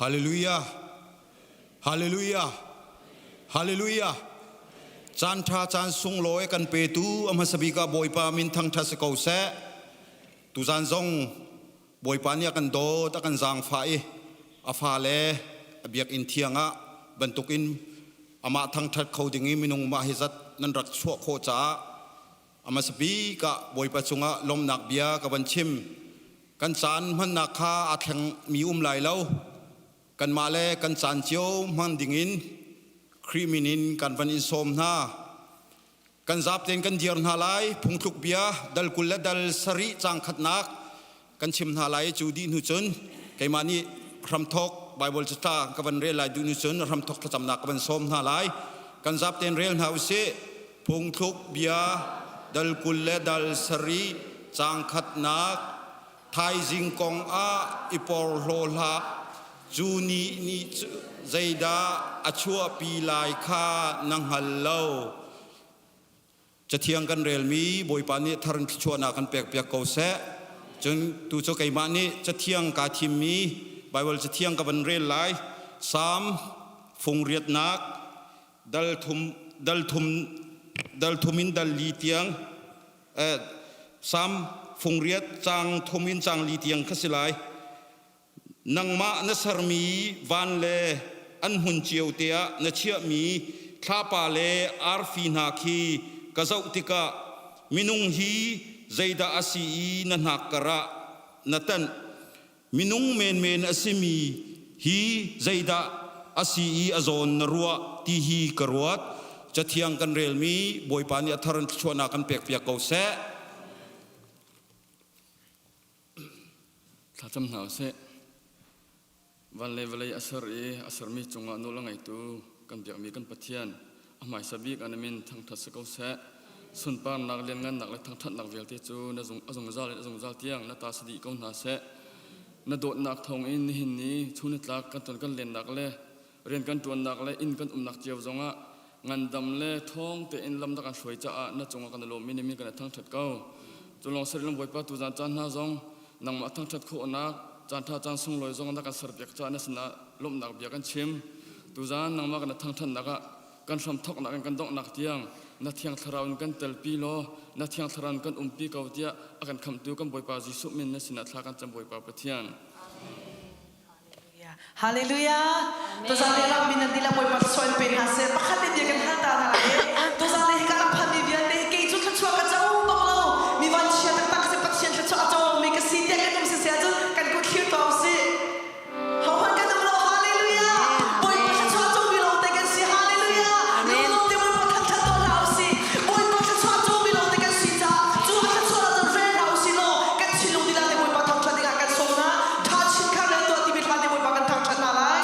Hallelujah. Hallelujah. Hallelujah. Caan ṭha caan sunglawi kan petu a hmasa bik ah Bawipa min thangṭhat si ko seh. Tuzan zong Bawipa nih a kan dawt, a kan zaangfah i a fale a biakinn thiang ah bantukin amah thangṭhat kho ding i minung mah hi zat nan rak chuah khawh caah a hmasa bik ah Bawipa cungah lawmhnak bia ka van chim. Kan caan hmannak kha aa thleng mi um lai lo. Kanmah le kan caan cio hman dingin Khrih min in kan van in sawm hna. Kan zapten kan dir hna lai. Phungthluk bia dal 20 le dal sarih caang khatnak kan chim hna lai cu dih hnu cun keimah nih hramthok Bible catla ka van rel lai duh hnu cun hramthok thlacamnak ka van sawm hna lai. Kan zapten rel hna usih. Phungthluk bia dal 20 le dal sarih caang khatnak thaizing kong ah i porhlaw hlah. Cu ni nih zeidah a chuahpi lai kha na hngal lo. Cathiang kan relmi Bawipa nih thar in thluachuahnak kan pekpiak ko seh. Cun tu cu keimah nih cathiang kaa thimmi Baibal cathiang ka van rel lai. Salm fungriatnak dal thum dal thum dal thum in dal li tiang eh, Salm fungriat caang thum in caang li tiang kha si lai. Nangmah na sermi van le an hmun cio te ah na chiahmi thlapa le arfi hna khi ka zoh tikah minung hi zeidah a si i na hnakkar ah na tanh? Minung menmen a simi hi zeidah a si i a zawn na ruah ti hi ka ruat. Cathiang kan relmi Bawipa nih a thar in thluachuahnak kan pekpiak ko seh. Thlacam hna usih. Van le vawlei a ser i a sermi cungah nawl a ngeitu kan biakmi kan Pathian a hmaisa bik ah na min thangṭhat si ko seh. Sunparnak, lianngannak le thangṭhatnak vialte cu na zung, a zungzal in a zungzal tiang na ta si dih ko hna seh. Na dawtnak thawngin nihin ni chun nitlak kan ton kan lennak le rian kan ṭuannak le inn kan umnak cio zongah ngandam le ṭhawng tein lam na kan hruai caah na cungah kan i lawm i na min kan i thangṭhat ko. Cu lawng si rih Bawipa tuzan caan hna zong nangmah thangṭhat khawhnak caanṭha caan sunglawi zong na kan serpiak caah na sinah lawmhnak bia kan chim. Tuzan nangmah kan i thangṭhatnak ah kan hramthawknak in kan donghnak tiang na thiang thlarau in kan telpi law na thiang thlarau in kan umpi ko tiah a kan khamhtu kan Bawipa Jesuh min na sinah thla kan cam Bawipa Pathian. Hallelujah. Tuzan le ram min an dila Bawipa thluachuah in pe hna seh. Pakhat le bia kan hal ta hna lai. Tuzan le hika ram phan mi vialte hi kei cu thluachuah ka co bak lo. Mi vanchia taktak si Pathian thluachuah a co mi ka si tiah kan um si si ahcun kan kut thlir tuah usih. Hohmanh kan um lo. Hallelujah. Bawipa thluachuah co mi lawngte kan si. Hallelujah. Lunglawm te Bawipa thangṭhat tuah hna usih. Bawipa thluachuah co mi lawngte kan si caah cu a thluachuah ah cun rel hna usih law kan thinlung lila te Bawipa thangṭhat dingah kan sawm hna. Ṭha chin kha rel tuah timi hla te Bawipa kan thangṭhat hna lai.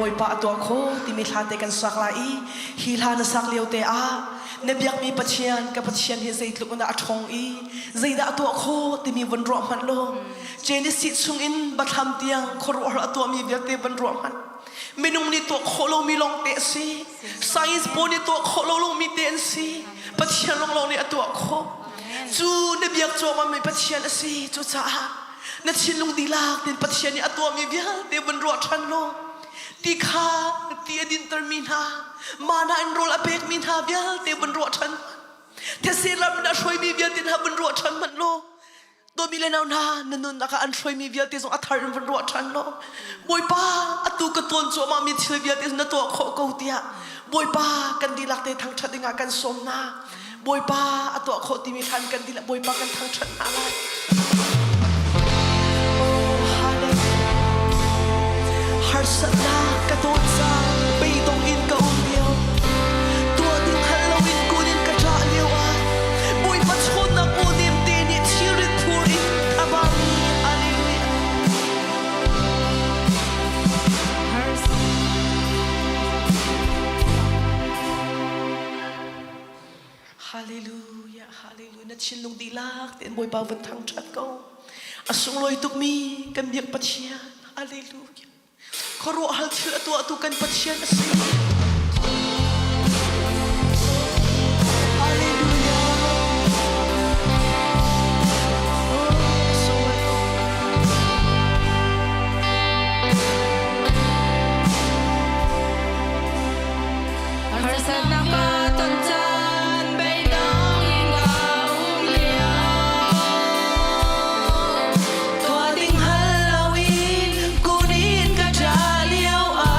Bawipa a tuah kho timi hla te kan sak lai i hi hla na sak lio te ah na biakmi Pathian ka Pathian hi zeitluk in dah a ṭhawng i zeidah a tuah khawh timi vun ruah hmanh law Genesis chungin Bathlam tiang khuaruahhar a tuahmi vialte vun ruah hmanh. Minung nih tuah khawh lomi lawngte a si. Science pawl nih tuah khawh lo lomi te an si. Pathian lawnglawng nih a tuah khawh. Cu na biak cuahmahmi Pathian a si. Cucaah na thinlung dihlak tein Pathian nih a tuahmi vialte vun ruah ṭhan law ti kha ti a dintermi hna, mana in rawl a pekmi hna vialte vun ruah ṭhan. Thetse ram in a hruaimi vialte hna vun ruah ṭhan hmanh law Dawmi le nau hna, na nunnak ah an hruaimi vialte zong a thar in van ruah ṭhan law Bawipa, atu ka tuan cuahmahmi thil vialte na tuah khawh ko tiah Bawipa kan dihlak te thangṭhat dingah kan sawm hna. Bawipa a tuah khawh timi hlan kan dihlak Bawipa kan thangṭhat hna lai. Oh, hallelujah. Harsatnak ka ton caan, beidong in ka um lio. Tuah ding hal loin kun in ka ṭah lio ah Bawipa chawnnak aw nemte nih thilrit phur in a bami Hallelujah. Hallelujah, hallelujah. Na thinlung dihlak tein Bawipa van thangṭhat ko. A sunglawi tukmi kan biak Pathian. Hallelujah. Khuaruahhar thil a tuahtu kan Pathian a si. Hallelujah. Oh, sunglawi tuk. Harsatnak ka ton caan beidong in ka um lio. Tuah ding hal loin kun in ka ṭah lio ah.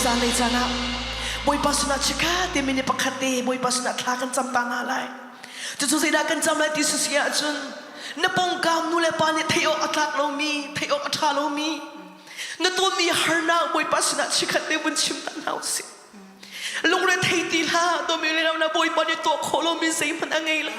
Caan le caan ah Bawipa sinah chikkhat te minute pakhat te Bawipa sinah thla kan cam ta hna lai. Cucu zeidah kan cam lai ti si ahcun na pawngkam nu le pa nih theih awk a tlak lomi, theih awk a ṭha lomi, na tonmi harnak Bawipa sinah chikkhat te vun chim ta hna usih. Lungre thei ti hlah domi le na Bawipa nih tuah khawh lomi zeihmanh a ngei lo.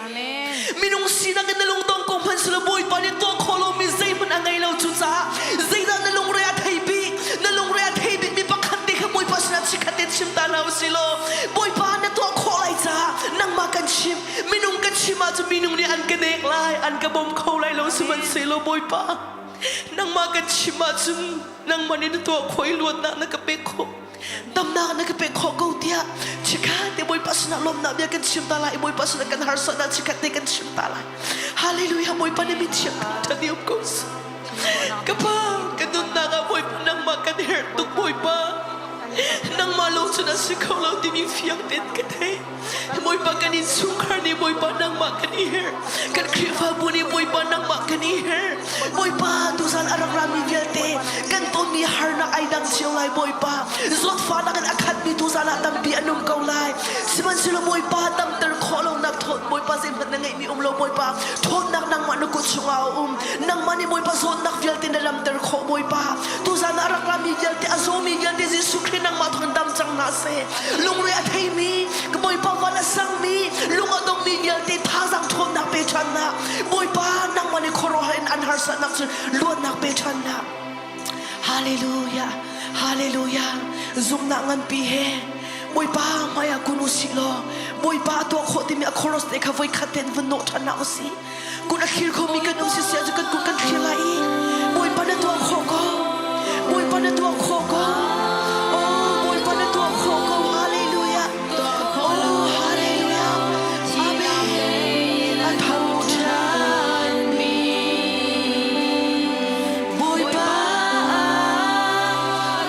Minung sinak in na lungdong ko hmanh silo Bawipa nih tuah khawh lomi zeihmanh a ngei lo. Cucaah zeidah na lungre a thei bik? Na lungre a thei bikmi pakhat te kha Bawipa sinah chikkhat te chim ta hna usih law Bawipa na tuah khawh lai caah nangmah kan chim. Minung kan chim ahcun minung nih an ka nek lai, an ka bawm kho lai lo. Sihmanhsehlaw Bawipa nangmah kan chim ahcun nangmah nih na tuah khawh i luatnak na ka pek khawh. Damnak na ka pek khawh ko tiah chikkhat te Bawipa sinah lawmnak bia kan chim ta lai i Bawipa sinah kan harsatnak chikkhat te kan chim ta lai. Hallelujah Bawipa na min thiang thangṭhat i um ko seh. Ka Pa, ka nunnak ah Bawipa nangmah kan herh tuk Bawipa. Nangmah lo cun a si kho lo timi fiang tein ka theih. Bawipa kan innchungkhar nih Bawipa nangmah kan i herh. Kan Khrihfabu nih Bawipa nangmah kan i herh. Bawipa tuzan a rak rami vialte kan tonmi harnak ai dang cio lai Bawipa. Zawtfahnak in a khatmi tuzan ah tampi an um ko lai. Sihmanhsehlaw Bawipa damter khawh lonak thawt Bawipa zeihmanh na ngeihmi um lo Bawipa. Ṭhawnnak nangmah na kut chungah a um. Nangmah nih Bawipa zawtnak vialte na lamter khawh Bawipa. Tuzan ah a rak rami vialte a zawmi vialte Jesuh Khrih nangmah thawng dam cang hna seh. Lungre a theimi, ka Bawipa van a sangmi, lung a dongmi vialte thazaang ṭhawnnak pe ṭhan hna. Bawipa, nangmah nih khuaruahhar in an harsatnak cu luatnak pe ṭhan hna. Hallelujah, hallelujah. Zumhnak nganpi he Bawipa hmai ah kun usih law Bawipa a tuah khawh timi a chorus te kha voikhat tein vun nawh ṭhan hna usih. Kut a thlir khomi kan um siseh cu kan kut kan thlir lai i Bawipa na tuah khawh ko. Bawipa na tuah khawh ko. Oh, Bawipa na tuah khawh ko. Hallelujah. Oh, hallelujah. Amen. A tho ṭhanmi Bawipa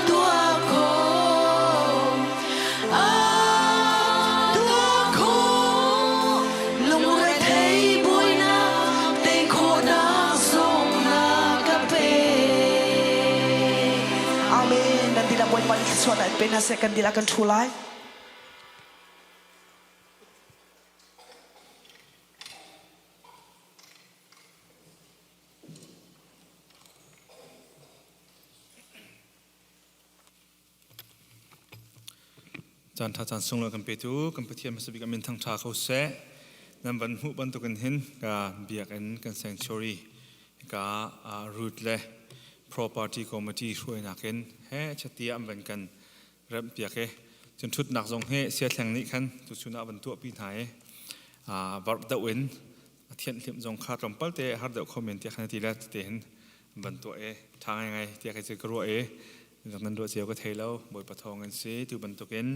tuah khawh. A tuah khawh. Lungrethei buainak tei khawhnak zong na ka pek. Amen. Nan dihlak Bawipa nih thluachuahnak in pe hna seh kan dihlak kan ṭhu lai. Caan ṭha caan sunglawi kan petu kan Pathian hmasa bik a min thangṭha ko seh. Nan van hmuh bantukin hin ka biakinn kan sanctuary ka root le property committee hruainak in he chatia an van kan remh piak i cun ṭhutnak zong hi siathleng nih khan tuchun ah van tuahpi hna i varh deuh in a thianhhlimh zong kha tlawmpal te har deuh kho men tiah khan ti le te hin van tuah i ṭha ngaingai tiah kei cu ka ruah i nan ruah cio ka thei lo Bawipa thawng in si tu bantukin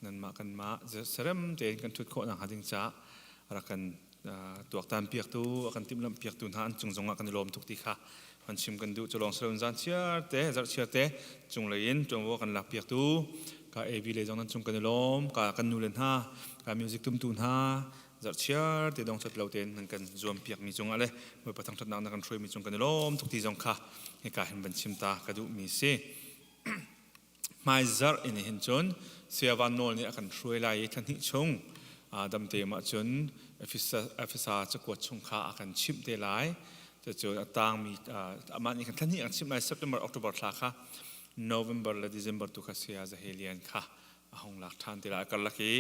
nanmah kanmah serem tein kan ṭhut khawh nakhnga ding caah rak kan tuaktan piaktu a kan timhlamh piaktu hna an cung zongah kan i lawm tuk ti kha kan chim kan duh cu lawng silo zan chiar te zarh chiar te cunglei in ṭuanvo kan lak piaktu ka AV lei zong nan cung kan i lawm ka kan nu le hna ka music tumtu hna zarhchiar te dong chat lo tein nan kan zuam piak mi cungah le Bawipa thangṭhatnak na kan hruai mi cung kan i lawm tuk ti zong kha hika hin van chim ta ka duh mi si. Hmai zarh in hin cun Saya Van Nawl nih a kan hruai lai i thla hnih chung damte mah cun Efesa cakuat chung kha a kan chimh te lai. Cucu a tangmi amah nih khan thla hnih a kan chimh lai September October thla kha November le December tu kha Saya Zahelian kha a hung lak ṭhan te lai a karlak i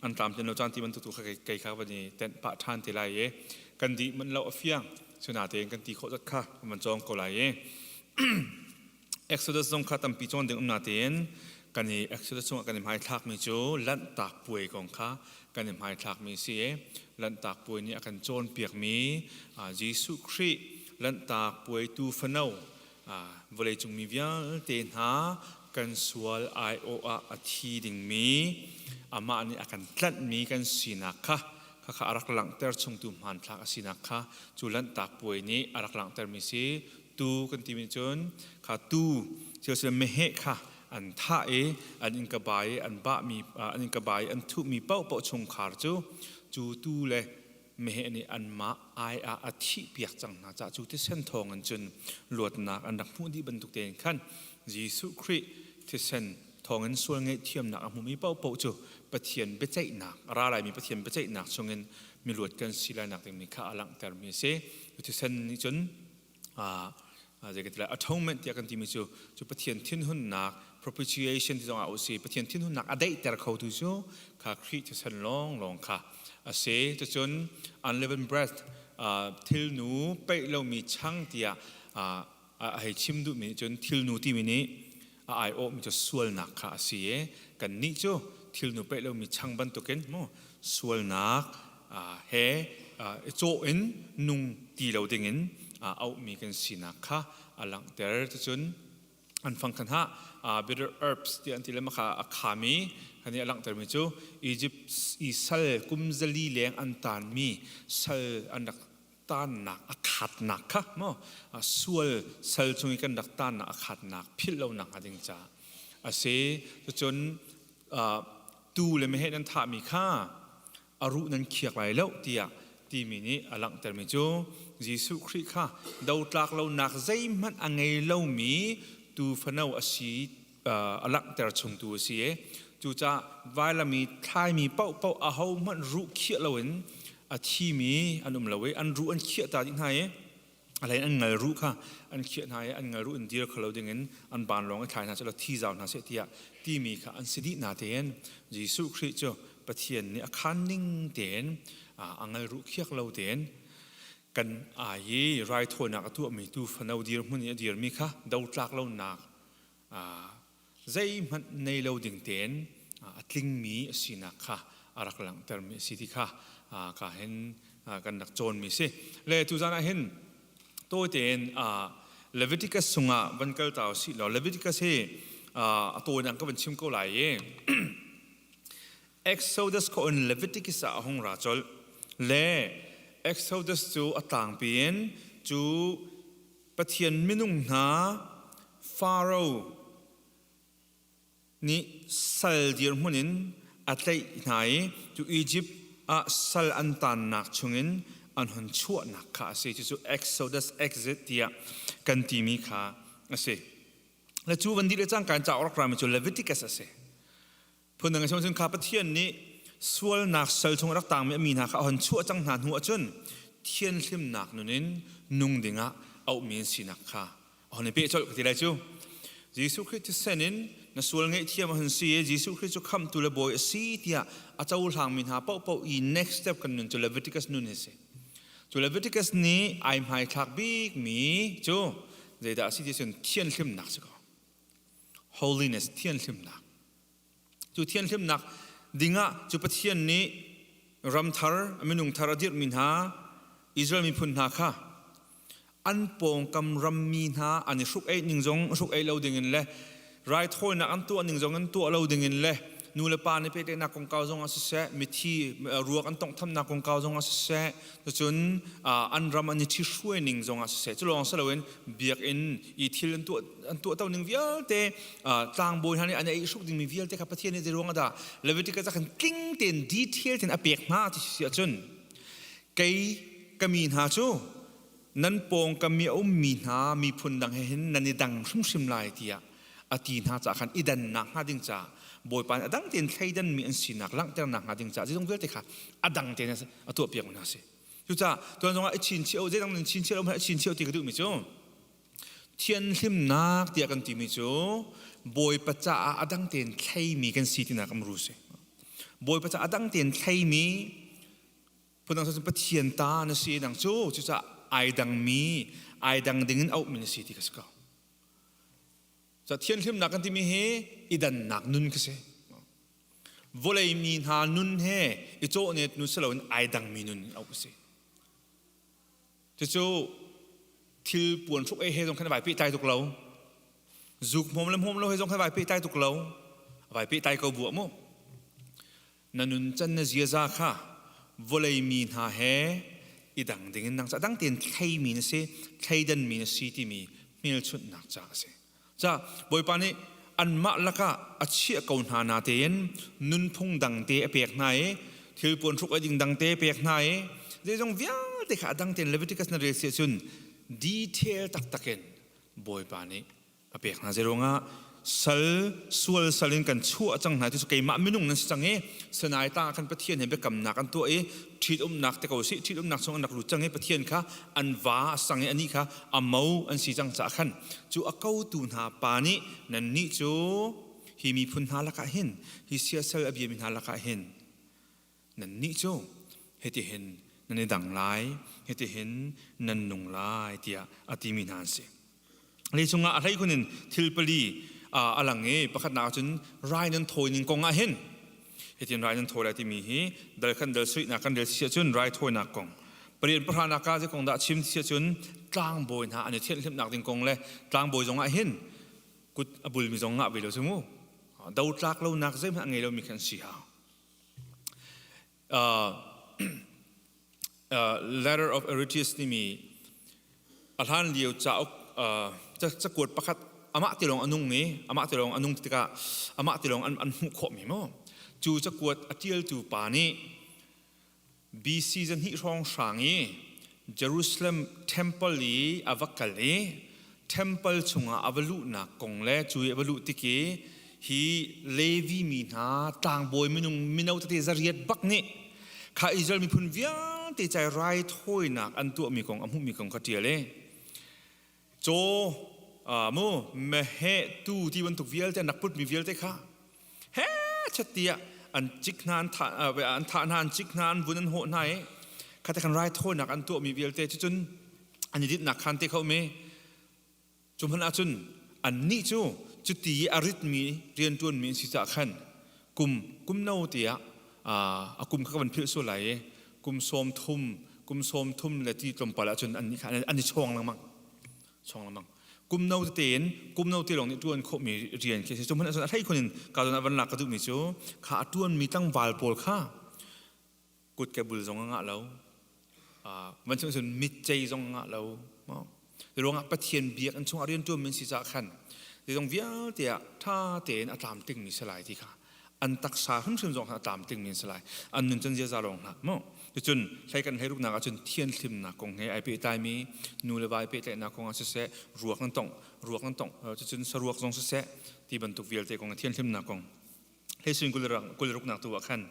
an tlamtlin lo caan ti bantuk tu kha kei kha van i tenh pah ṭhan te lai i kan dih manh lo a fiang cunatein kan ti khawh zat kha kan van cawng ko lai i Exodus zong kha tampi cawn ding um natein kan i Exodus chungah kan i hmaithlakmi cu Lanhtak puai kong kha kan i hmaithlakmi si i Lanhtak puai nih a kan cawnpiakmi Jesuh Khrih Lanhtak puai tu fano vawleicung mi vialte hna kan sual aiawh ah a thi dingmi amah nih a kan tlanhmi kan sinak kha khakha a rak langhter chungtu hmanthlak a sinak kha cu Lanhtak puai nih a rak langhtermi si tu kan timi cun kha tu thil meheh kha an thah i an innka bai an bahmi an innka bai an thuhmi paohpaoh chungkhar cu cu tu le meheh nih anmah ai ah a thihpiak cang hna caah cu thisen thawng in cun luatnak an rak hmuh dih bantuk tein khan Jesuh Khrih thisen thawngin sual ngaihthiamnak a hmumi paohpaoh cu Pathian biaceihnak a ra laimi Pathian biaceihnak chungin miluat kan si lainak dingmi kha a langhtermi a si. Thisen nih cun zeikatilah atonement tiah kan timi cu cu Pathian thinhunnak propitiation ti zong ah si Pathian thinhunnak a daihter khotu cu kha Khrih thisen lawnglawng kha a si. Cucun unleavened bread thilnu peih lomi chang tiah a hei chim duhmi nih cun thilnu timi nih a aiawhmi cu sualnak kha a si i kannih cu thilnu peih lomi chang bantukin mu sualnak he i cawh in nung ti lo dingin auhmi kan sinak kha a langhter. Cucun an fang khan ha bitter herbs ti an ti le makha a khami kan i a langhtermi cu Egypt i sal kum zali leng an taanmi sal an rak taannak a khatnak kha maw sual sal chung i kan rak taannak a khatnak philh lonak hnga ding caah a si. Cucun tuu le meheh nan thahmi kha a ruh nan khiak lai lo tiah timi nih a langhtermi cu Jesuh Khrih kha dotlak lonak zeihmanh a ngei lomi tuu fano a si a langhter chungtu a si i cucaah vailam i thlaimi paohpaoh ahohmanh ruh khiah loin a thimi an um lo i an ruh an khiah ta dih hna i a hlei an ngal ruh kha an khiah hna i an ngal ruh in dir kho lo dingin an ban lawng i thlai hna seh thi zau hna seh tiah timi kha an si dih na tein Jesuh Khrih cu Pathian nih a khan ning tein a ngal ruh khiak lo tein kan ai i raithawinak a tuahmi tu fano dirhmun i a dirmi kha dotlak lonak zeihmanh nei lo ding tein a tlingmi a sinak kha a rak langhtermi a si ti kha ka hin kan rak cawnmi si. Le tuzan ah hin tawi tein Leviticus chungah van kal ta usih law Leviticus hi a tawinak ka van chim ko lai i Exodus ko in Leviticus ah a hung ra colh le Exodus cu a tlangpi in cu Pathian minung hna Faro nih sal dirhmun in a tlaih hna i cu Izipt ah sal an taannak chungin an hun chuahnak kha a si. Cucu Exodus exit tiah kan timi kha a si. Le cu van dih le cangka in cauk rak rami cu Leviticus a si. Phundang in cun kha Pathian nih sualnak sal chung rak tangmi a mi hna kha a hon chuah cang hna hnu ahcun thianhlimnak nun in nung dingah auhmi an sinak kha a hon i peh colh ka ti lai cu. Jesuh Khrih thisen in na sual ngaihthiam a hun si i Jesuh Khrih cu khamhtu le bawi a si tiah a cohlangmi hna paohpaoh i next step kan nun cu Leviticus nun hi si. Cu Leviticus nih ai hmaithlak bikmi cu zeidah a si ti cun thianhlimnak si ko. Holiness thianhlimnak. Cu thianhlimnak dingah cu Pathian nih ram thar, minung thar a dirhmi hna Israel miphun hna kha an pawngkam rammi hna an i hruk eih ning zong hruk eih lo dingin le raithawinak an tuah ning zong in tuah lo dingin le nu le pa nih pehtlaihnak kongkau zong ah siseh mithi ruak an tawnghthamnak kongkau zong ah siseh cun an ram an i ṭhihruai ning zong ah siseh cu lawng si loin biakinn i thil an tuah an tuahto ning vialte tlangbawi hna nih an ei hruk dingmi vialte kha Pathian nih zei ruang ah dah Leviticus ah khan tling tein detail tein a pek hna ti si ahcun kei ka mi hna cu nan pawngkam i a ummi hna miphun dang he hin nan i dang hrimhrim lai tiah a ti hna caah khan i dannak hnga ding caah Bawipa nih a dang tein thleidanmi an sinak langhternak hnga ding caah zeizong vialte kha a dang tein a tuahpiak hna si. Cucaah tuan zongah i chinchiah u zeidang nan chinchiah lo hmanh i chinchiah ti ka duhmi cu thianhlimnak tiah kan timi cu Bawipa caah a dang tein thleimi kan si tinak am ru si. Bawipa caah a dang tein thleimi phundang cun Pathian ta na si dang cu cucaah ai dangmi ai dang dingin auhmi na si ti ka si ko. Ca thianhlimnak kan timi hi i dannak nun ka si. Vawlei mi hna nun he i cawhnet nu si loin ai dangmi nun auh ka si. Cucu thil puan hruk ei he zong khan vai pehtlai tuk lo. Zuk hmawm le hmawm lo he zong khan vai pehtlai tuk lo. Vai pehtlai ko bu mu. Na nuncan na ziaza kha vawlei mi hna he i dang dingin nang ca dang tein thleimi na si, thleidanmi na si timi hmelchunhnak ca a si. Ca Bawipa nih anmah lakah a chiah ko hna natein nunphung dangte a pek hna i thilpuan hruk ai ding dangte a pek hna i zeizong vialte kha a dang tein Leviticus na rel si ahcun detail taktak in Bawipa nih a pek hna. Zeiruangah? Sal sual sal in kan chuah cang hna ti cu keimah minung nan si cang i Sinai tlang ah khan Pathian he biakamnak an tuah i ṭhitumnak te ko sih ṭhitumnak chung an rak lut cang i Pathian kha an va a sang i anih kha a mo an si cang caah khan cu a kotu hna pa nih nannih cu hi miphun hna lakah hin hi siasal a biami hna lakah hin nannih cu hitihin nan i dang lai hitihin nan nung lai tiah a timi hna an si. Lei chungah a hleikhun in thil pali a lang i pakhatnak ahcun rai nan thawi ning kong ah hin hitin rai nan thawi lai timi hi dal khan dal suihnak kan rel si ahcun rai thawinak kong parian pahranak ah zei kong dah chim si ahcun tlangbawi hna an i thianhhlimhnak ding kong le tlangbawi zong ah hin kut a bulmi zong ngah ve lo cu mu dotlak lonak zeihmanh a ngei lomi khan si hau Letter of Aretius timi a hlan lio cauk cakuat pakhat amah te lawng a nung i amah te lawng a nung tikah amah te lawng an hmuh khawhmi maw cu cakuat a ṭialtu pa nih BC zahnih hrawnghrang i Jerusalem temple i a va kal i temple chungah a va luhnak kong le cu i a va luh tik i hi Levi mi hna tlangbawi minung mino tete zariat bak nih kha Israel miphun vialte cai raithawinak an tuahmi kong a hmuhmi kong kha ṭial i caw mu meheh tuu ti bantuk vialte an rak putmi vialte kha he chat tiah an cik hna an thah an thah hna an cik hna an vun an hawh hna i khate khan raithawinak an tuahmi vialte cucun an i dinhnak khan te kho mi Cu hmanh ahcun annih cu cuti i a ritmi rianṭuanmi an si caah khan kum kum no tiah a kum kha ka van philh sual lai i kum 30 kum 30 le ti tlawmpal ahcun annih kha an i chawng lengmang chawng lengmang kum no tete in kum no te lawng nih ṭuan khawhmi rian khi a si cu hmanh ahcun a hleikhun in ka zawn ah van lak ka duhmi cu kha a ṭuanmi tlangval pawl kha kut ke bul zong a ngah lo van chung cun mitcei zong a ngah lo ruangah Pathian biak an chungah rian ṭuan min si caah khan zeizong vialte ah ṭha tein a tlamtling mi si lai ti kha an taksa hrimhrim zong kha a tlamtling mi si lai an nun cun ziaza lawng hlah mu cucun hlei kan hlei ruknak ahcun thianhlimnak kong he ai pehtlai mi nu le va ai pehtlaihnak kong ah siseh ruak nan tongh ruak nan tongh cucun saruak zong siseh ti bantuk vialte kong thianhlimnak kong hleisun kulruknak tu ah khan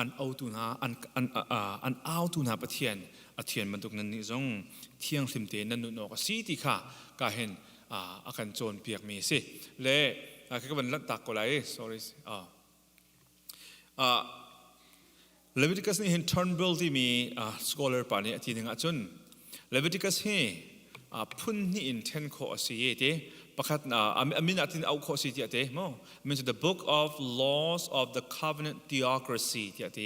an autu hna an an an autu hna Pathian a thian bantuk nan nih zong thianghlim te nan nun awk a si ti kha ka hin a kan cawnpiak mi a si le ka van lanh tak ko lai sorry Leviticus nih hin Turnbull timi scholar pa nih a ti ning ahcun Leviticus hi phun hnih in then khawh a si ti pakhat a min ah tin auh khawh si tiah te mo means the book of laws of the covenant theocracy tiah ti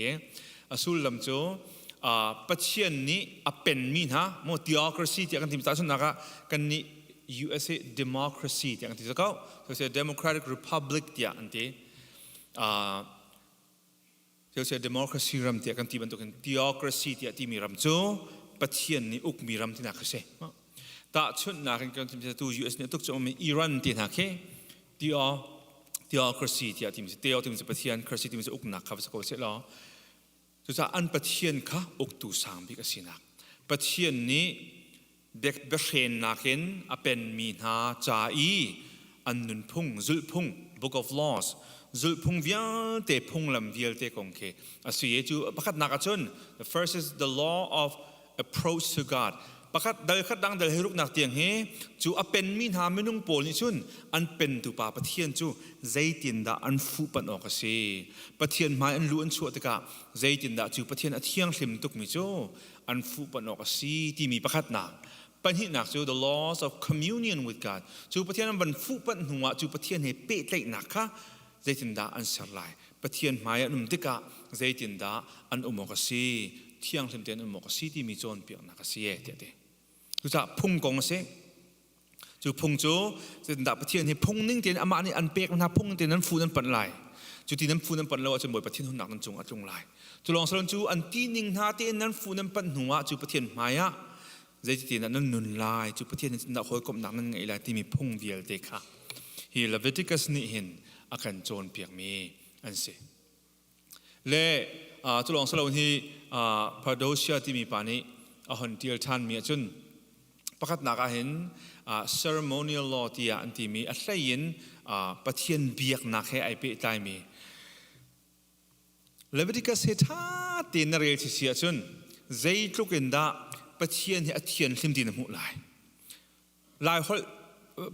a sullam cu Pathian nih a penmi hna mo theocracy tiah kan ti ta chunnak ah kan nih USA democracy tiah kan ti ko so democratic republic tiah an ti Thilsia democracy ram tiah kan ti bantukin theocracy tiah timi ram cu Pathian nih ukmi ram tinak khi si. Tahchunhnak in kan tu US nih tuk cu mi Iran ti hna khi theocracy tiah timi si. Theo timi cu Pathian, cracy timi cu uknak kha va si ko seh law. Cucaah an Pathian kha uktu sang bik a sinak. Pathian nih biahrennak in a penmi hna ca i an nunphung zulhphung book of laws zulhphung vialte phunglam vialte kong khi a si i cu pakhatnak ahcun the first is the law of approach to God pakhat dal khat dang dal heruknak tiang hi cu a penmi hna minung pawl nih cun an pentu pa Pathian cu zeitindah an fuhpanh awk a si Pathian hmai an lu an chuah tikah zeitindah cu Pathian a thianghlim tukmi cu an fuhpanh awk a si timi pakhatnak pahnihnak cu the laws of communion with God cu Pathian an van fuhpanh hnuah cu Pathian he pehtlaihnak kha zeitindah an ser lai Pathian hmai an um tikah zeitindah an um awk a si thianghlim tein um awk a si timi cawnpiaknak a si e tiah ti cucaah phung kong a si Cu phung cu zeitindah Pathian hi phung ning tein amah nih an pek hna phung tein nan fu nan panh lai. Cu ti nan fu nan panh lo ahcun Bawipa thinhunnak nan cung a tlung lai. Cu lawng salon cu an ti ning hna tein nan fu nan panh hnu ah cu Pathian hmai ah zeititin nan nun lai cu Pathian nih hawikomhnak nan ngeih lai timi phung vialte kha hi Leviticus nih hin a kan cawnpiakmi an si. Le cu lawng salon hi Pardosia timi pa nih a hon tial ṭhanmi ahcun. Pakhatnak ah hin ceremonial law tiah an timi a hlei in Pathian biaknak he ai pehtlaimi Leviticus hi ṭha tein na rel si ahcun zeitluk in dah Pathian hi a thianhlim ti na hmuh lai. Lai holh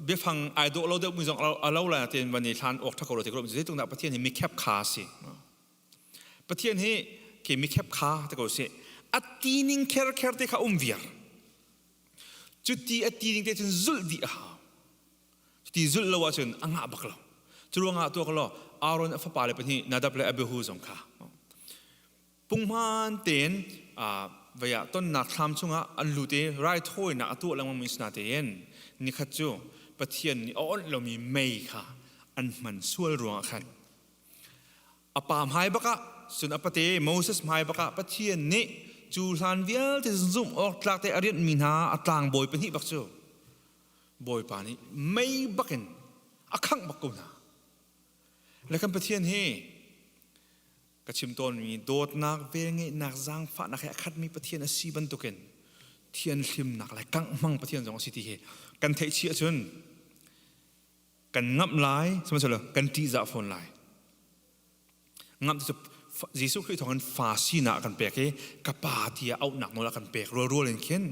biafang ai dawh lo deuhmi zong a lo lai tein van i hlan awk ṭha ko lo ti ko zeitluk dah Pathian hi mikhep kha a si. Pathian hi ke mikhep kha ti ko sih. A tining kher kher te kha um viar. Cuti a tining te cun zulh dih a hau. Cuti zulh lo ahcun a ngah bak lo. Cu ruangah tuak law Aaron a fapa le pahnih Nadab le Abihu zong kha punghman tein vei ah tonnak thlam chungah an lut i raithawinak a tuah lengmang mi si natein nikhat cu Pathian nih a onh lomi mei kha an hman sual ruangah khan A pa hmai bak ah cun a pate Moses hmai bak ah Pathian nih cu hlan vialte zumh awk tlak te a rianhmi hna a tlangbawi pahnih bak cu Bawipa nih mei bakin a khangh bak ko hna. Le kan Pathian hi ka chim tawnmi dawtnak, velngeihnak, zaangfahnak he a khatmi Pathian a si bantukin thianhlimnak le kangh hmang Pathian zong a si ti hi kan theih chih ahcun Kan ngamh lai, sihmanhsehlaw kan ṭihzah fawn lai. Ngamh cu Jesuh Khrih thawngin fa sinak a kan pek i ka pa tiah auhnak nawl a kan pek rualrual in khin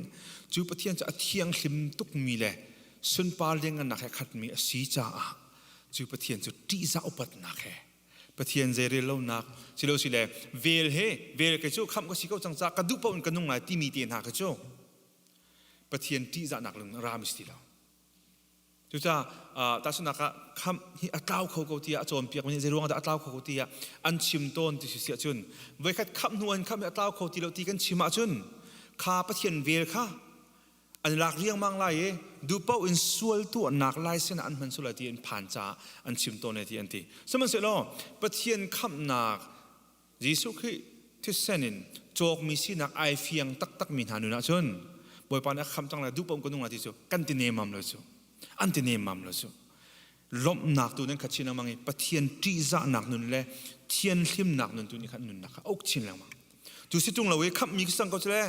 cu Pathian cu a thianghlim tukmi le sunpar lianngannak he khatmi a si caah cu Pathian cu ṭihzah upatnak he Pathian zeirel lonak silo sile vel he vel kei cu khamh ka si ko cang ca ka duh paoh in ka nung lai timi te hna kha cu Pathian ṭihzahnak lung rami si ti lo. Cucaah tahchunhnak ah khamh hi a tlau kho ko tiah a cawnpiak mi nih zeiruang dah a tlau kho ko tiah an chim tawn ti si ahcun voikhat khamh hnu an khamh hi a tlau kho ti lo ti kan chim ahcun kha Pathian vel kha an lak riangmang lai i duhpaoh in sual tuahnak license an hman sual lai ti an phan caah an chim tawn e ti an ti. Sihmanhsehlaw Pathian khamhnak Jesuh Khrih thisen in cawkmi sinak ai fiang taktakmi hna nun ahcun Bawipa nih a khamh cang lai duh paoh ka nung lai ti cu kan ti nemmam lo cu an ti nemmam lo cu lawmhnak tu nan khat chin lengmang i Pathian ṭihzahnak nun le thianhlimnak nun tu nih khan nunnak kha a uk chin lengmang cu si ṭung lo i khamhmi ka sang ko cu le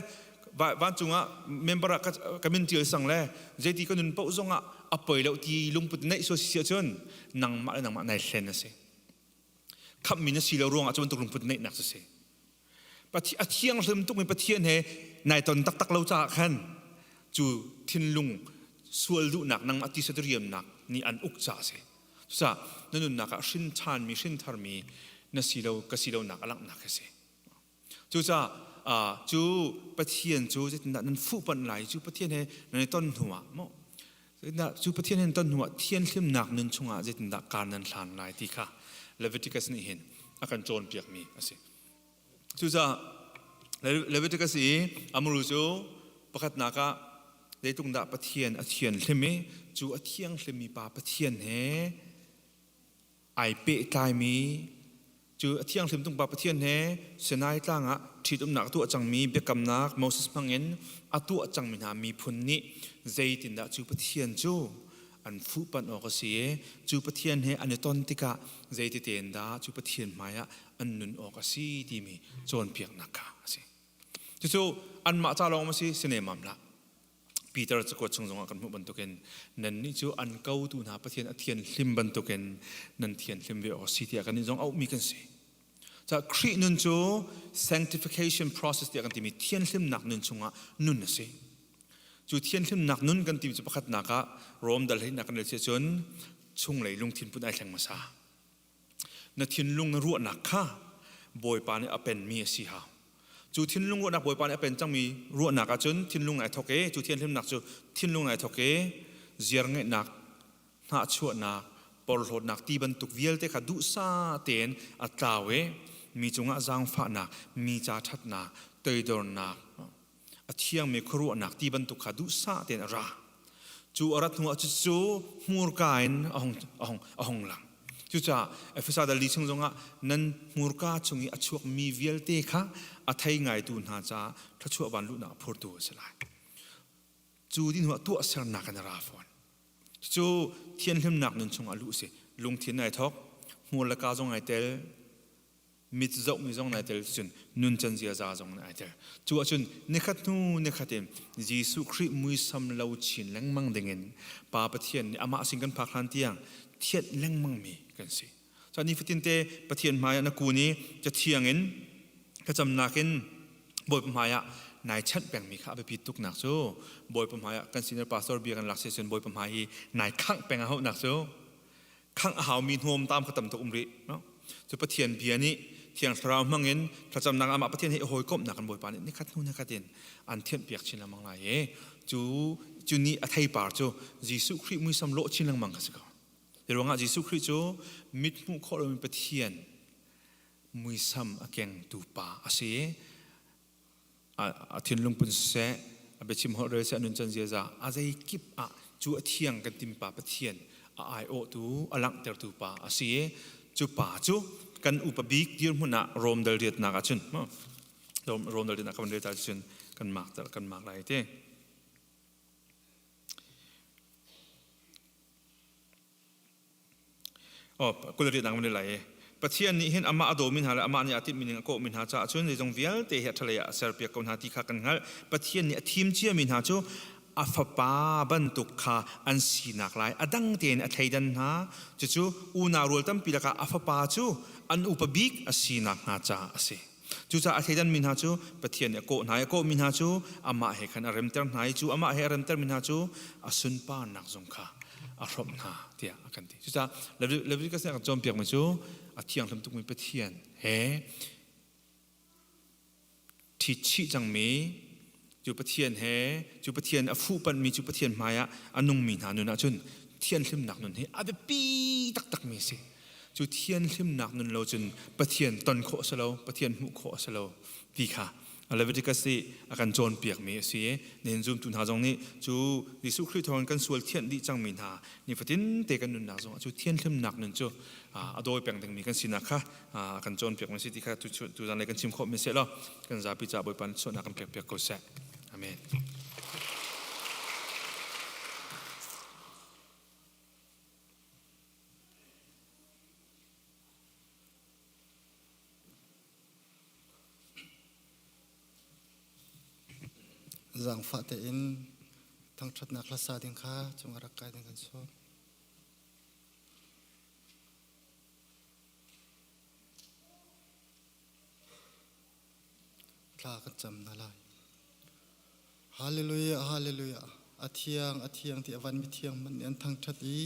vancung ah member ah ka min ṭial sang le zeiti ka nun paoh zongah a poi lo ti lungput neih sual si ahcun nangmah le nangmah nai hlen a si Khamhmi na si lo ruangah cu bantuk lungput neihnak cu si. A thianghlim tukmi Pathian he nai ton taktak lo caah khan cu thinlung sual duhnak nangmah ti riamnak nih an uk caah a si. Cucaah na nunnak ah hrin ṭhanmi, hrin tharmi na si lo, ka si lonak a langhnak a si. Cucaah cu Pathian cu zeitindah nan fuhpanh lai cu Pathian he nan i ton hnuah maw zeitindah cu Pathian he ton hnuah thianhlimnak nun chungah zeitindah kar nan hlan lai ti kha Leviticus nih hin a kan cawnpiakmi a si. Cucaah Leviticus i amuru cu pakhatnak ah zeitluk dah Pathian a thianhlim i cu a thianghlimmi pa Pathian he ai pehtlaimi cu a thianghlim tung pa Pathian he Sinai tlang ah ṭhitumnak a tuah cangmi biakamnak Moses hmangin a tuah cangmi hna miphun nih zeitindah cu Pathian cu an fuhpanh awk a si i cu Pathian he an i ton tikah zeiti tein dah cu Pathian hmaiah an nun awk a si timi cawnpiaknak kha a si. Cucu anmah ca lawng a si si nemam hlah. Peter cakuat chung zongah kan hmuh bantukin nannih cu an kotu hna Pathian a thianhlim bantukin nan thianhlim ve awk a si tiah kannih zong auhmi kan si. Ca Khrih nun cu sanctification process tiah kan timi thianhlimnak nun chungah nun a si. Cu thianhlimnak nun kan timi cu pakhatnak ah Rom dal hleinak kan rel si cun chunglei lungthin put ai thleng hmasa. Na thinlung na ruahnak kha Bawipa nih a penmi a si hau. Cu thinlung ruahnak Bawipa nih a pen cangmi ruahnak ahcun thinlung ai thawk i cu thianhlimnak cu thinlung ai thawk i ziarngeihnak, hnahchuahnak, porhlawtnak ti bantuk vialte kha duhsah tein a tlau i mi cungah zaangfahnak, mi ca ṭhatnak, toidornak, a thiangmi khuaruahnak ti bantuk kha duhsah tein a ra. Cu a rat hnuah cucu hmurka in a hung, a hung, a hung lang. Cucaah Efesa dal li chung zongah nan hmurka chung i a chuakmi vialte kha a thei ngaitu hna caah thluachuah van luhnak a phurtu a si lai. Cu din hnuah tuahsernak in a ra fawn. Cu thianhlimnak nun chungah luh si. Lungthin ai thawk, hmur le ka zong ai tel. Mit zohmi zong nai tel cun nuncan ziaza zong nai tel. Cu ahcun nikhat hnu nikhat in Jesuh Khrih muisam lo chin lengmang dingin Pa Pathian nih amah sin kan phak hlan tiang thianh lengmang mi kan si. Ca nifatin te Pathian hmai ah na kun i cathiang in thlacamnak in Bawipa hmai ah nai chanh pengmi kha a biapi tuknak cu Bawipa hmai ah kan senior pastor bia kan lak si cun Bawipa hmai hi nai khangh peng a hauhnak cu khangh a haumi hnawm tam kha tam tuk um rih no cu Pathian bia nih Thiang Thlarau hmangin thlacamnak amah Pathian he i hawikomhnak kan Bawipa nih nikhat hnu nikhat in an thianhpiak chin lengmang lai i cu cu ni a theipar cu Jesuh Khrih muisam lawh chin lengmang kha si ko. Hi ruangah Jesuh Khrih cu mit hmuh khawh lomi Pathian muisam a kengtu pa a si. A thinlung pun siseh, a biachim holh rel seh, a nuncan ziaza a zeikip ah cu a thiang kan tim pa Pathian a aiawhtu, a langhtertu pa a si. Cu pa cu kan upa bik dirhmun ah Rom dal riatnak ahcun Rom dal riatnak kan rel cun kan mak kan mak lai te. Lai. Pathian nih hin amah a dawmi hna le amah nih a timhmi ning a kawhmi hna caah cun zeizong vialte hi a ṭhalei ah a serpiak ko hna ti kha kan hngalh. Pathian nih a thim ciami hna cu a fapa bantuk kha an sinak lai a dang tein a thleidan hna. Cucu unau rual tampi lakah a fapa cu an upa bik a sinak hnga caah a si. Cucaah a thleidanmi hna cu Pathian nih a kawh hna i a kawhmi hna cu amah he khan a remter hna i cu amah he a remtermi hna cu a sunparnak zong kha a hrawmh hna tiah a kan ti. Cucaah Leviticus nih a kan cawnpiakmi cu a thianghlim tukmi Pathian he ṭhitchih cangmi cu Pathian he cu Pathian a fuhpanhmi cu Pathian hmaiah a nungmi hna nun ahcun thianhlimnak nun hi a biapi taktakmi a si. Cu thianhlimnak nun lo cun Pathian ton khawh a si lo, Pathian hmuh khawh a si lo ti kha Leviticus nih a kan cawnpiakmi a si i nihin zumtu hna zong nih cu Jesuh Khrih thawngin kan sual thianh dih cangmi hna nifatin te kan nunnak zong ah cu thianhlimnak nun cu a dawi peng dingmi kan sinak kha kan cawnpiakmi a si ti kha tu zanlei kan chim khawhmi seh law kan zapi caah Bawipa nih suahnak kan pekpiak ko seh. Amen. Zaangfah tein thangṭhatnak hlasa ding kha cung a rak kai ding kan sawm. Thla kan cam hna lai. Hallelujah, hallelujah. A thiang, a thiang ti a van mi thiang man nih an thangṭhat i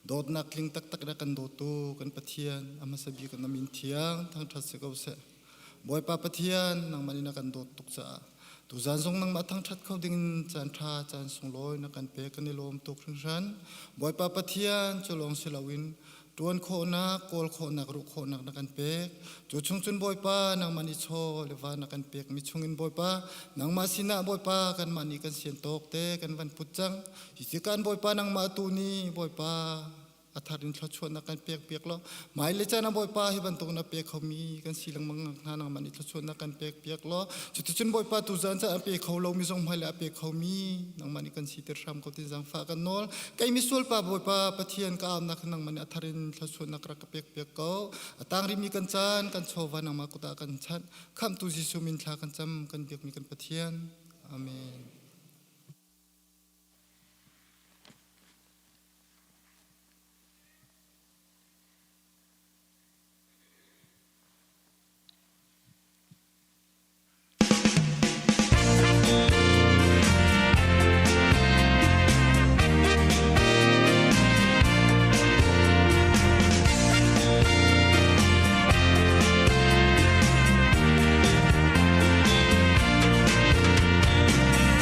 dawtnak tling taktak in a kan dawtu kan Pathian a hmasa bik na min thiang thangṭhat si ko seh. Bawipa Pathian nangmah nih na kan dawt tuk caah tuzan zong nangmah thangṭhat kho dingin caan ṭha caan sunglawi na kan pek kan i lawm tuk hringhran. Bawipa Pathian cu lawng si loin Ṭuan khawhnak, kawl khawhnak, ruh khawhnak na kan pek. Cu chung cun Bawipa, nangmah nih chaw le va na kan pek mi chungin Bawipa, nangmah sinah Bawipa, kanmah nih kan sian tawk te kan van put cang. Hi tikan Bawipa nangmah tu nih Bawipa a thar in thluachuah na kan pek piak law mai le caan ah Bawipa hi bantuk na pe khomi kan si lengmang hna nangmah nih thluachuah na kan pek piak law cuticun Bawipa tu zan ca a pe kho lomi zong hmai le a pe khomi nangmah nih kan siter hram ko tin zaangfah kan nawl Kei misual pa Bawipa Pathian ka aunak hi nangmah nih a thar in thluachuahnak rak ka pek piak ko. A tang rihmi kan caan, kan chawva nangmah kut ah kan chanh. Khamhtu Jesuh min thla kan cam, kan biakmi kan Pathian. Amen.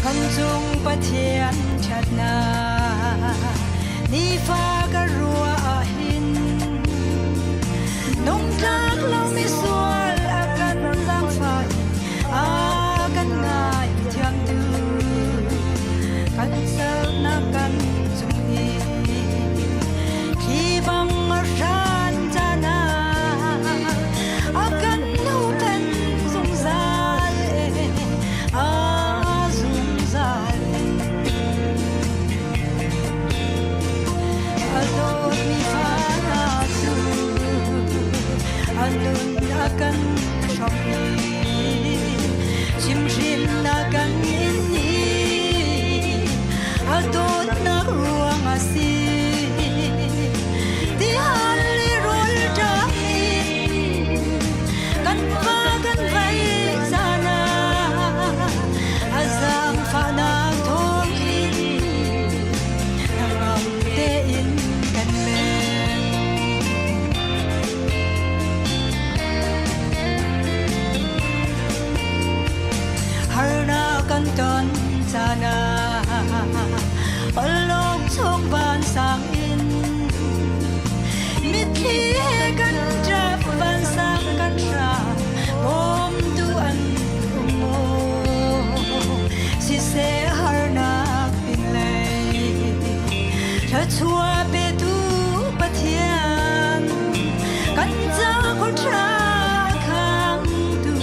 Vancung Pathian ṭhatnak nifa ka ruah ahhin nungtlak lomi sual a kan zaangfah a kan ngaithiamtu kan sernak kan cung i khi bang a hran caan ah a kan nupen zungzal e a zungzal A dawtmi fa hna cu an nun a kan dawtnak ruang a si. Ti hal i rawl ṭam in kan va kan vai zan ah a zaangfahnak thawngin hnangam tein kan leng. Harnak kan ton caan ah awlokchong vansang in mitthli he kan ṭap vansang kan hram bawmtu an um maw siseh harnak pinlei thluachuah petu Pathian kan ca khuaṭha khangtu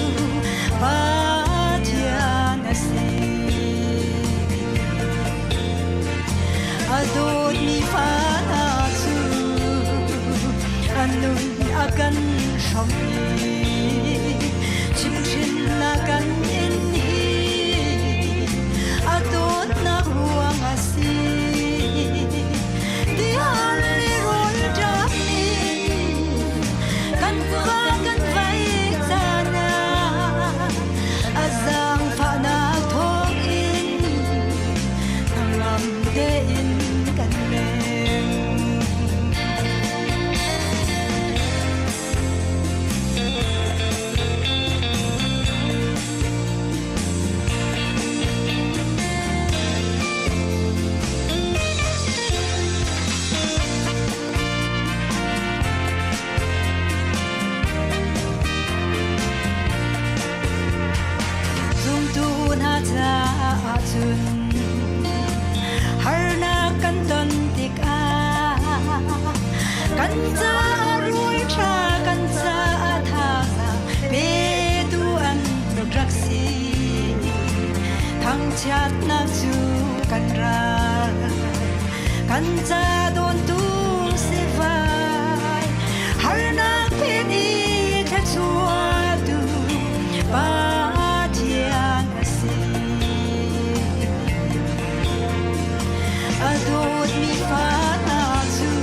Pathian a si. A dawtmi fa hna cu a nun a kan hrawmh i chimhhrin a kan in hi a dawtnak ruang a si. Ti hal i rawl ṭam in kan va kan vai caan ah a zaangfahnak thawngin hnangam tein kan leng. Zumtu hna caah cun harnak kan ton tikah kan caah rul ṭha kan caah thazaang petu an rak si. Thangchiatnak cu kan ral kan ca dawntu sivai harnak phen i thluachuahtu Pathian a si. A dawtmi fa hna cu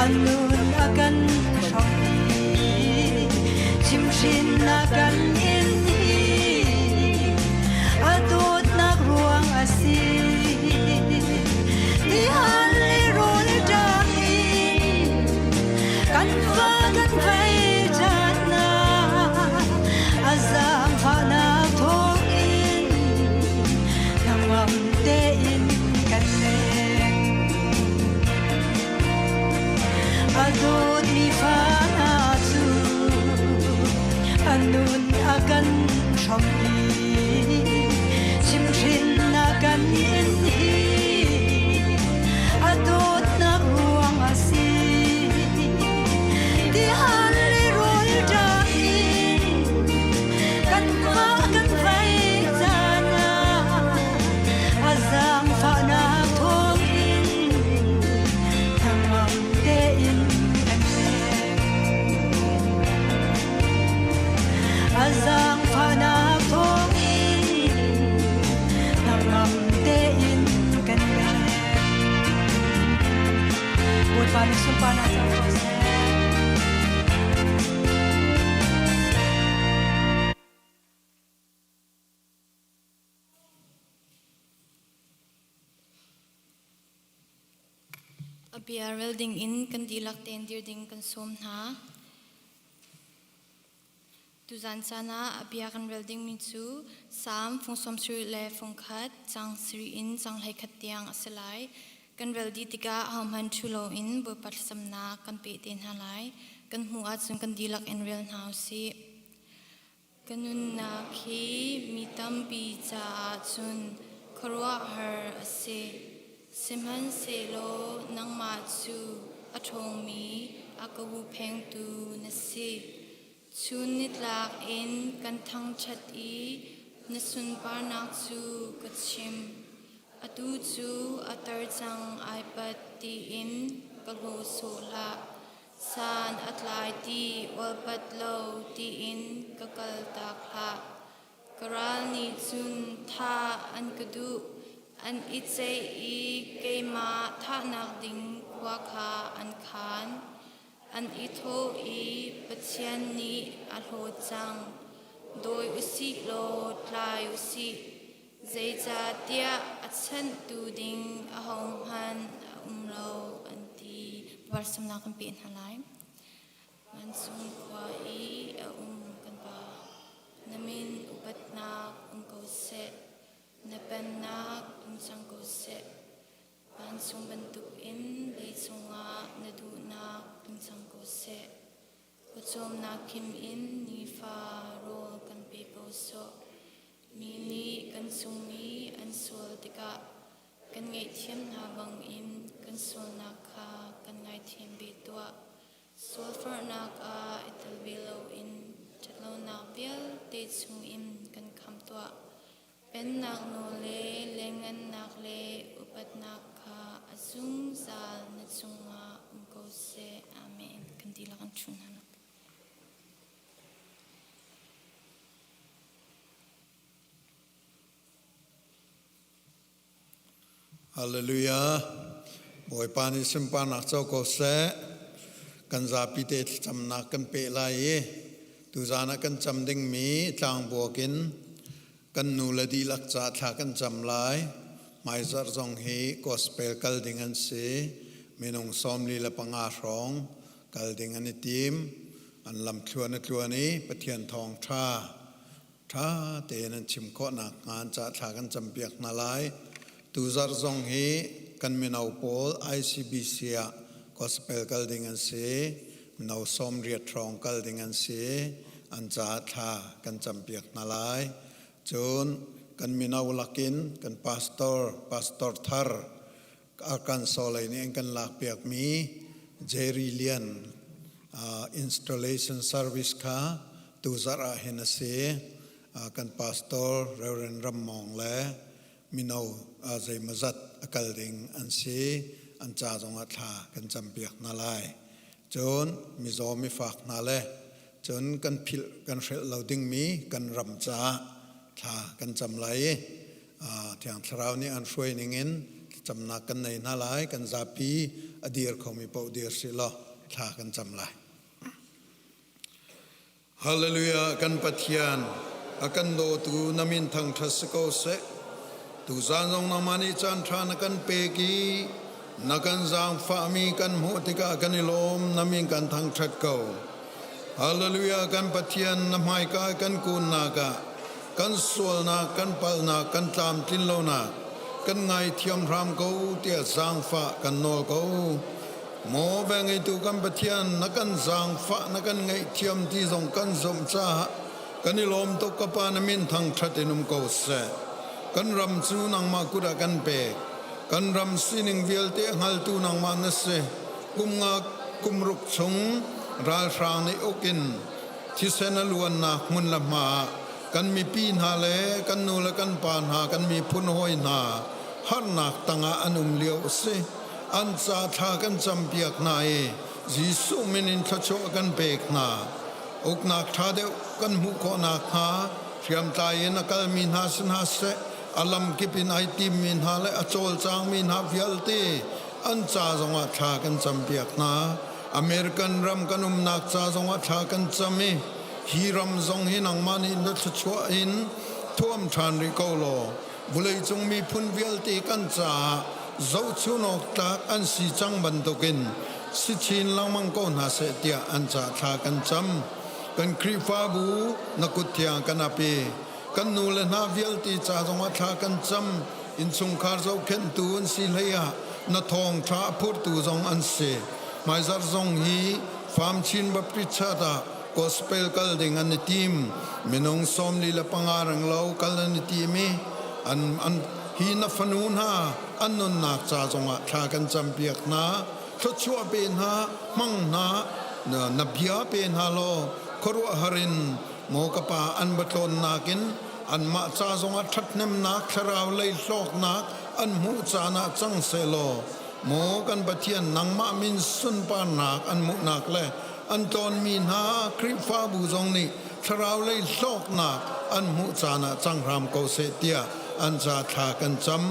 an nun a kan hrawmh i chimhhrin a kan in hi a dawtnak ruang a si. Ti hal i rawl ṭam in kan va kan vei ṭhannak a zaangfahnak thawngin hnangam tein kan leng. A dawtmi fa hna cu a nun a kan hrawmh i chimhhrin a kan in hi a dawtnak ruang a si. Ti hal i rawl ṭam in kan va kan vai caan ah a zaangfahnak thawngin hnangam tein kan leng. A zaangfahnak thawngin hnangam tein kan leng. Bawipa nih sunparnak co ko seh. A bia rel ding in kan dihlak tein dir ding kan sawm hna. Tuzan caan ah a bia kan rel dingmi cu Salm fung sawm sarih le fung khat, cang sarih in cang 11 tiang a si lai. Kan rel dih tikah ahohmanh ṭhu loin Bawipa thlacamnak kan peh te hna lai. Kan hmuh ahcun kan dihlak in rel hna u sih. Ka nunnak hi mi tampi caah cun khuaruahhar a si. Sihmanhsehlaw nangmah cu a ṭhawngmi a ka huhphengtu na si. Chun nitlak in kan thangṭhat i na sunparnak cu ka chim. Atu cu a tar cang ai pat tiin ka hlaw sawh hlah. San a tlai ti ualpat lo tiin ka kaltak hlah. Ka ral nih cun thah an ka duh. An i ceih i keimah thahnak ding khua kha an khaan. An i thawh i Pathian nih a hlawt cang. Dawi u sih law tlai u sih. Zeicahtiah a chanhtu ding ahohmanh a um lo, an ti. Barsamnak kan peh hna lai. Vancung khua i a um kan Pa, na min upatnak um ko seh. Na pennak um cang ko seh. Vancung bantukin leicung ah na duhnak um cang ko seh. Pawcawmnak khim in nifa rawl kan pe ko sawh. Mi nih kan cung i an sual tikah kan ngaihthiam hna bangin kan sualnak kha kan ngaithiam ve tuah. Sualforhnak ah i tel ve loin ṭhatlonak vialte chungin kan khamh tuah. Pennak nawl le lengngannak le upatnak kha a zungzal na cungah um ko seh. Amen. Kan dihlak an ṭhu hna. Hallelujah. Bawipa nih sunparnak co ko seh. Kan zapi te thlacamnak kan peh lai i tuzaan ah kan cam dingmi tlangbuak in kan nu le dihlak ca thla kan cam lai. Hmaizarh zong hi gospel kal ding an si. Minung 45 hrawng kal ding an i tim. An lam thluan a tluan i Pathian thawngṭha ṭha tein an chim khawh nakhnga an ca thla kan campiak hna lai. Tuzarh zong hi kan mino pawl ICBC ah gospel kal ding an si. Mino 80 hrawng kal ding an si. An caah thla kan campiak hna lai. Cun kan mino lakin kan pastor, pastor thar Arkansas lei nih an kan lakpiakmi Jerry Lian installation service kha tuzarh ah hin a si. Kan pastor Reverend Ram Mawng le mino zeimawzat a kal ding an si. An ca zongah thla kan campiak hna lai. Cun mizaw mifak hna le cun kan philh kan hrelh lo dingmi kan ram caah thla kan cam lai i Thiang Thlarau nih an hruai ningin thlacamnak kan nei hna lai. Kan zapi a dir khomi paoh dir sih law thla kan cam lai. Hallelujah kan Pathian a kan dawtu na min thangṭhat si ko seh. Tuzaan zong nangmah nih caan ṭha na kan pek i na kan zaangfahmi kan hmuh tikah kan i lawm na min kan thangṭhat ko. Hallelujah kan Pathian na hmaika kan kunnak ah kan sualnak kan palhnak kan tlamtlin lonak kan ngaithiam hram ko tiah zaangfah kan nawl ko. Maw vengeitu kan Pathian na kan zaangfah na kan ngaihthiam ti zong kan zumh caah kan i lawm tuk ka pa na min thangṭhat in um ko seh. Kan ram cu nangmah kut ah kan pek. Kan ram sining vialte a hngaltu nangmah na si. Kum nga kum ruk chung ralhrang nih uk in thisen a luannak hmun le hma ah kan mipi hna le kan nu le kan pa hna kan miphun hawi hna harnak tangah an um lio a si. An ca thla kan campiak hna i Jesuh min in thluachuah kan pek hna. Uknak ṭha deuh kan hmuh khawh nakhnga hriamtlai in a kalmi hna si hna seh, a lamkip in ai timmi hna le a cawlcangmi hna vialte an ca zongah thla kan campiak hna. American ram kan umnak ca zongah thla kan cam i hi ram zong hi nangmah nih na thluachuah in thuam ṭhan rih ko law vawleicung miphun vialte kan caah zohchun awk tlak an si cang bantukin si chin lengmang ko hna seh tiah an ca thla kan cam. Kan Khrihfabu na kut thiang kan ap i kan nu le hna vialte ca zongah thla kan cam. Innchungkhar zohkhenhtu an si hlei ah na thawngṭha a phurtu zong an si. Hmaizarh zong hi Farm Chin Baptist Church ah gospel kal ding an i tim. Minung 45 renglo kal an i tim i an, an hi na fanu hna an nunnak ca zongah thla kan campiak hna. Thluachuah pe hna, hmang hna, na, na bia pe hna law khuaruahhar in maw ka pa an va tlawnnak in anmah ca zongah ṭhathnemnak thlarau lei hlawknak an hmuh caan ah cang sehlaw maw kan Pathian nangmah min sunparnak an hmuhnak le an tlawnmi hna Khrihfabu zong nih thlarau lei hlawknak an hmuh caan ah cang hram ko seh tiah an ca thla kan cam.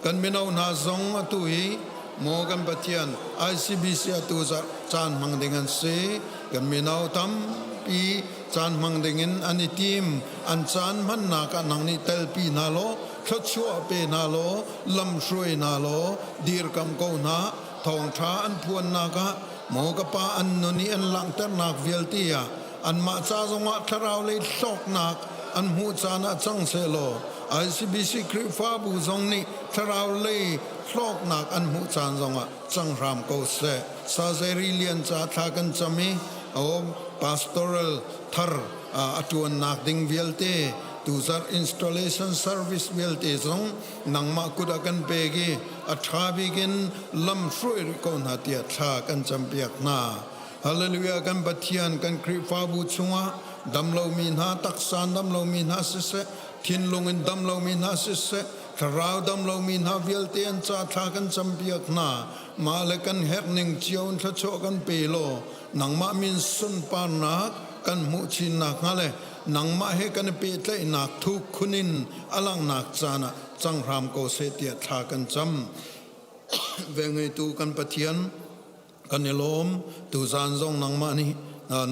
Kan mino hna zong atu hi maw kan Pathian ICBC atu caan hmang ding an si. Kan mino tampi caan hmang ding in an i tim. An caan hmannak ah nang nih telpi hna law, thluachuah pe hna law, lamhruai hna law, dirkam ko hna. Thawngṭha an phuannak ah maw ka pa an nun i an langhternak vialte ah anmah ca zongah thlarau lei hlawknak an hmuh caan ah cang sehlaw ICBC Khrihfabu zong nih thlarau lei hlawknak an hmuh caan zongah cang hram ko seh. Sazeri lian ca thla kan cam i aw pastoral thar a ṭuannak ding vialte tuzarh installation service vialte zong nangmah kut ah kan pek i a ṭha bik in lam hruai rih ko hna tiah thla kan campiak hna. Hallelujah kan Pathian kan Khrihfabu chungah damlomi hna taksa damlomi hna siseh thinlung in damlomi hna siseh thlarau damlomi hna vialte an ca thla kan campiak hna mah le kan herh ning cio in thluachuah kan pe law nangmah min sunparnak kan hmuh chin nakhnga le nangmah he kan i pehtlaihnak thuk khun in a langhnak caan ah cang hram ko seh tiah thla kan cam Velngeitu kan Pathian kan i lawm tuzaan zong nangmah nih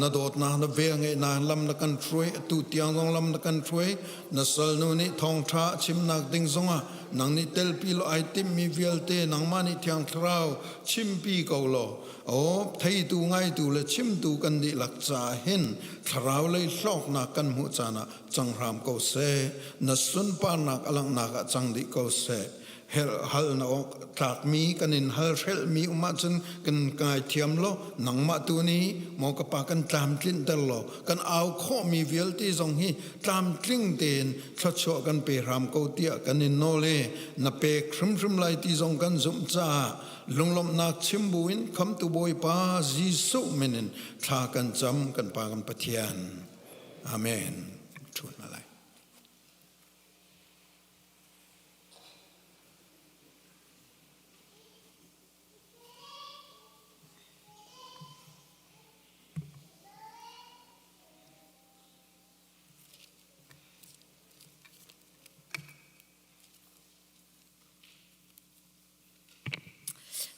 na dawtnak na velngeihnak lam na kan hruai atu tiang zong lam na kan hruai na salnu nih thawngṭha chimnak ding zongah nang nih telpi lo ai timmi vialte nangmah nih thiang thlarau chimpi ko law aw theitu ngaitu le chimtu kan dihlak caah hin thlarau lei hlawknak kan hmuh caan ah cang hram ko seh na sunparnak a langhnak ah cang dih ko seh hal na awk tlakmi kan in hal hrelhmi um ahcun kan ngaithiam law nangmah tu nih maw ka pa kan tlamtlinter law kan au khawhmi vialte zong hi tlamtling tein thluachuah kan pe hram ko tiah kan in nawl i na pek hrimhrim lai ti zong kan zumh caah lunglawmhnak chim buin khamtu Bawipa Jesuh min in thla kan cam kan Pa kan Pathian. Amen. Ṭhun lai.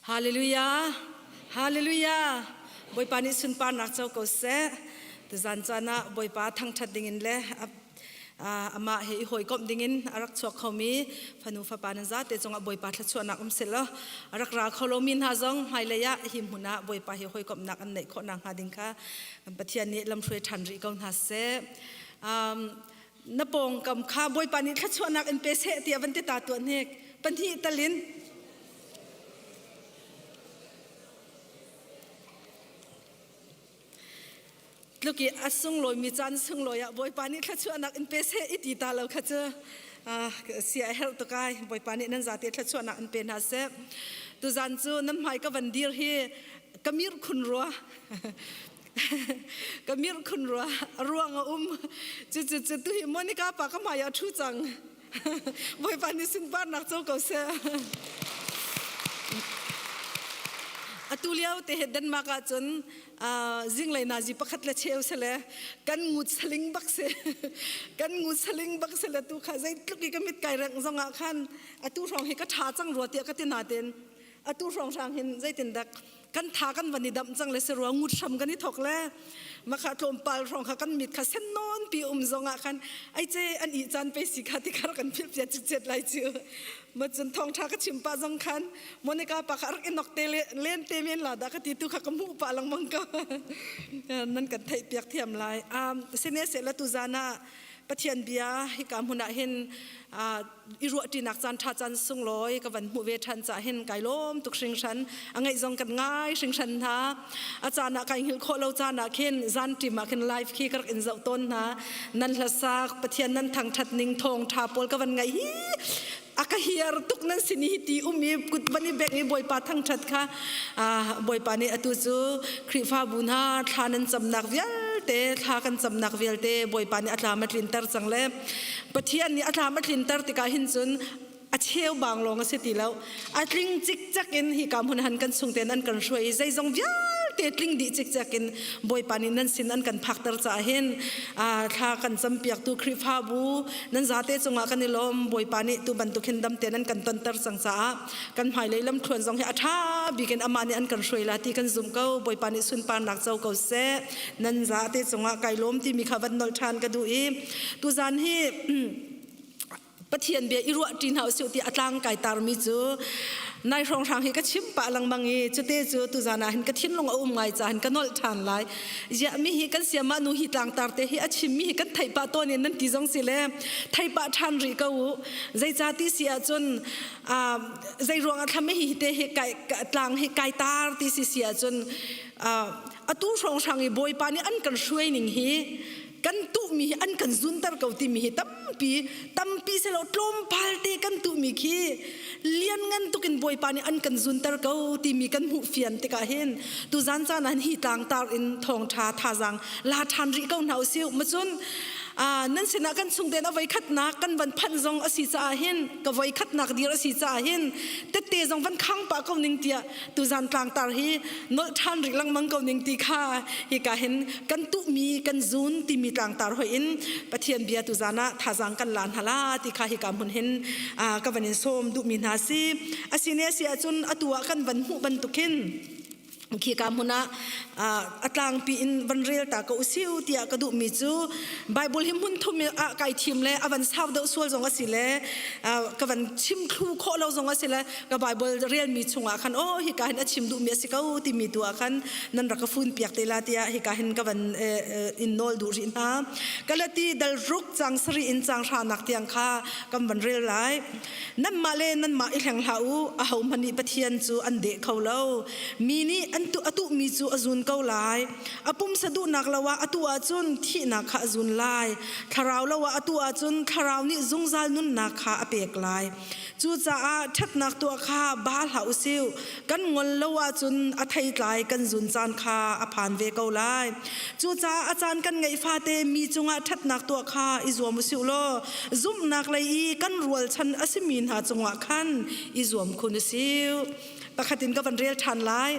Hallelujah. Hallelujah. Bawipa nih sunparnak co ko seh. Tuzan caan ah Bawipa thangṭhat dingin le amah he i hawikomh dingin a rak chuak khomi fanu fapa nan zate cungah Bawipa thluachuahnak um seh law a rak ra kho lomi hna zong hmailei ah hi hmun ah Bawipa he hawikomhnak an neih khawh nakhnga ding kha kan Pathian nih lamhruai ṭhan rih ko hna seh. Na pawngkam kha Bawipa nih thluachuahnak in pe seh tiah van ti ta tuah hnik pahnih talin tluk i a sunglawi mi caan sunglawi ah Bawipa nih thluachuahnak in pe seh i ti ta lo kha cu sia a herh tuk ai Bawipa nih nan zate thluachuahnak in pe hna seh tuzan cu nan hmai ka van dir hi ka mir khun rua ka mirh khun rua a ruang a um cu cu cu tu hi Monica pa ka hmai ah ṭhu cang Bawipa nih sunparnak co ko seh atu lio te he Denmark ah cun zinglei nazi pakhat le cheu sele kan ngut saling bak se kan ngut saling bak se le tu kha zeitluk i ka mit kai reng zong ah khan atu hrawng hi ka ṭha cang rua tiah ka ti na ten atu hrawng hrang hin zeitin dak kan tha kan van i damh cang le si rua ngut hram kan i thok le makha tlawmpal hrawng kha kan mit kha sen nawn pi um zong ah khan ai ce an i caan pe si kha ti khar kan phil pia chet lai chu ma cun thong tha ka chim pa zong khan Monica pa kha rak inok te len te men la da ka ti tu kha ka mu pa langmang ka nan kan theih piak thiam lai um sene se la tu zana Pathian bia hika hmun ah hin i ruahṭinak caan ṭha caan sunglawi ka van hmuh ve ṭhan cah hin kai lawm tuk hringhran a ngaih zong kan ngai hringhran hna a caan ah kai hngilh khawh lo caan ah khin zan ṭim ah khin live khi ka rak in zoh tawn hna nan hlasak Pathian nan thangṭhat ning thawng ṭha pawl ka van ngaih hi a ka hiar tuk nan sin hi ti um i kut van i bek i Bawipa thangṭhat kha Bawipa nih atu cu Khrihfabu hna thla nan camnak vialte thla kan camnak vialte Bawipa nih a tlam a tlinter cang le Pathian nih a tlam a tlinter tikah hin cun a cheu bang lawng a si ti lo a tling cikcek in hi ka hmun han kan chung ten an kan hruai i zeizong vialte vialte tling dih cikcek in Bawipa nih nan sin an kan phakter caah hin thla kan campiaktu Khrihfabu nan zate cungah kan i lawm. Bawipa nih tu bantuk hin damte nan kan tonter cang caah kan hmailei lamthluan zong hi a ṭha bik in amah nih an kan hruai la ti kan zum ko. Bawipa nih sunparnak co ko seh. Nan zate cungah kai lawm timi kha van nolh ṭhan ka duh i tuzan hi Pathian bia i ruah ṭi hna usih ti a tlang kai tarmi cu nai hrawnghrang hi ka chim pah lengmang i cute cu tuzan ah hin ka thinlung a um ngai caah hin ka nolh ṭhan lai. Ziah mi hi kan siamah nu hi tlangtar te hi a chimmi hi kan theih pah tawn in nan ti zong si le thei pah ṭhan rih ko u. Zeicah ti si ahcun zei ruangah thlam hi te hi kai tlang hi kai tar ti si si ahcun atu hrawnghrang i Bawipa nih an kan hruai ning hi kan tuhmi hi an kan zunter ko timi hi tampi tampi selo tlawmpal te kan tuhmi khi lian ngan tukin Bawipa nih an kan zunter ko timi kan hmuh fian tikah hin tuzan caan ah hi tlangtar in thawngtha thazang la ṭhan rih ko hna usih macun nan sinah kan chung ten a voi khatnak kan van phanh zong a si caah hin ka voi khatnak dir a si caah hin tette zong van khang pah ko ning tiah tuzan tlangtar hi nolh ṭhan rih lengmang ko ning ti kha hika hin kan tuhmi kan zun timi tlangtar hoi in Pathian bia tuzan ah thazang kan la hna la ti kha hika hmun hin ka van in sawm duhmi hna si asine si ahcun atu ah kan van hmuh bantukin khika hmun ah a tlangpi in van rel ta ko usiu tiah ka duhmi cu Bible hi hmun thum ah kai thim le a van sau deuh sual zong a si le ka van chim thlu khawh lo zong a si le ka Bible relmi chungah khan oh hika hin a chim duhmi a si ko timi tu ah khan nan rak ka fun piak te la tiah hika hin ka van in nawl duh rih hna. Galati dal ruk cang sari in cang hra nak tiang kha kan van rel lai. Nanmah le nanmah i hleng hlah u, ahohmanh nih Pathian cu an deh kho lo. Mi nih an tu a tuhmi cu a zun ko lai. A pumsa duhnak lo ah atu ahcun thihnak kha a zun lai. Thlarau lo ah atu ahcun thlarau nih zungzal nunnak kha a pek lai. Cucaah ṭhatnak tuah kha ba hlah u sih. Kan ngol lo ahcun a theitlai kan zun caan kha a phan ve ko lai. Cucaah a caan kan ngeih fate mi cungah ṭhatnak tuah kha i zuam u sih law zumhnak lei i kan rualchan a simi hna cungah khan i zuam khun u sih. Pakhat in ka van rel ṭhan lai.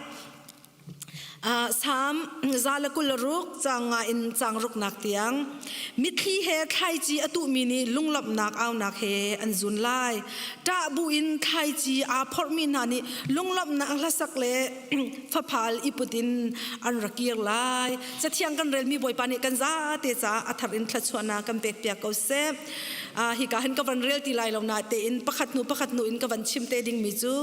Salm 126 caang nga in caang ruknak tiang mitthli he thlaici a tuhmi nih lunglawmhnak aunak he an zun lai. Ṭah buin thlaici aa phorhmi hna nih lunglawmhnak hlasak le faphal i put in an ra kir lai. Cathiang kan relmi Bawipa nih kan zate caah a thar in thluachuahnak kan pekpiak ko seh. Hika hin ka van rel ti lai lo na tein pakhat hnu pakhat hnu in ka van chim te dingmi cu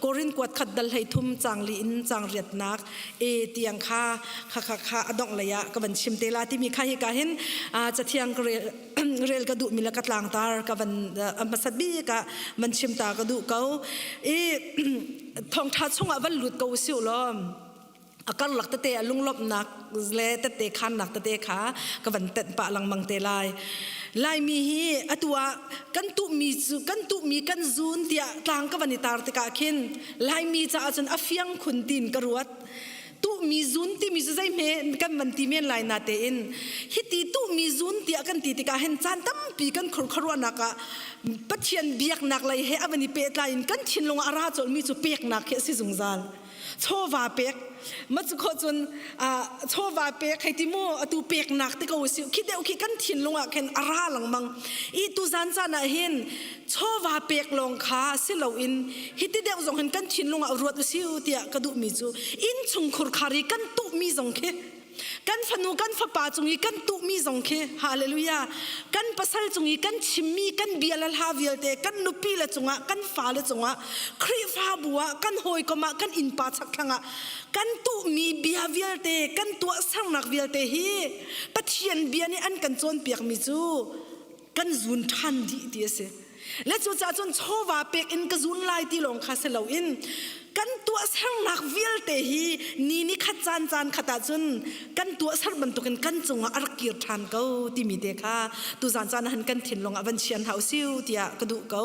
Korin kuat khat dal hlei thum cang li in cang riatnak e tiang kha kha kha kha a dongh lei ah ka van chim te la timi kha hika hin cathiang ka rel rel ka duh mi le ka tlangtar ka van hmasat bik ah van chim ta ka duh ko i thawngtha chungah van lut ko usiu law a karlak tete a lunglawmhnak le tette khannak tete kha ka van tenh pah lengmang te lai. Laimi hi atu ah kan tuhmi cu kan tuhmi kan zun tiah tlang ka van i tar tikah khin Laimi caah cun a fiang khun tiin ka ruat. Tuhmi zun timi cu zeihme kan van ti men lai na tein hiti tuhmi zun tiah kan ti tikah hin caan tampi kan khurkharuahnak ah Pathian biaknak lei he a van i pehtlai in kan thinlung ah a ra colhmi cu peknak hi a si zungzal. Chawva pek ma cu kho cun chawva pek hei ti mu atu peknak te ko si khi deuh khi kan thinlung ah khin a ra lengmang i tu zan caan ah hin chawva pek lawng kha si loin hi ti deuh zong hin kan thinlung ah ruat usiu tiah ka duhmi cu inn chung khurkhar i kan tuhmi zong khi Kan fanu kan fapa cung i kan tuhmi zong khi hallelujah kan pasal cung i kan chimmi kan bia le hla vialte kan nupi le cungah kan fale cungah Khrihfabu ah kan hawikom ah kan innpa chakthlang ah kan tuhmi bia vialte kan tuahsernak vialte hi Pathian bia nih an kan cawnpiakmi cu kan zun ṭhan dih ti a si. Le cucaah cun chawva pek in ka zun lai ti lawng kha si loin kan tuahsernak vialte hi ni ni khat caan caan khat ah cun kan tuahser bantukin kan cungah a rak kir ṭhan ko timi te kha tuzan caan ah hin kan thinlung ah van chian hau siu tiah ka duh ko.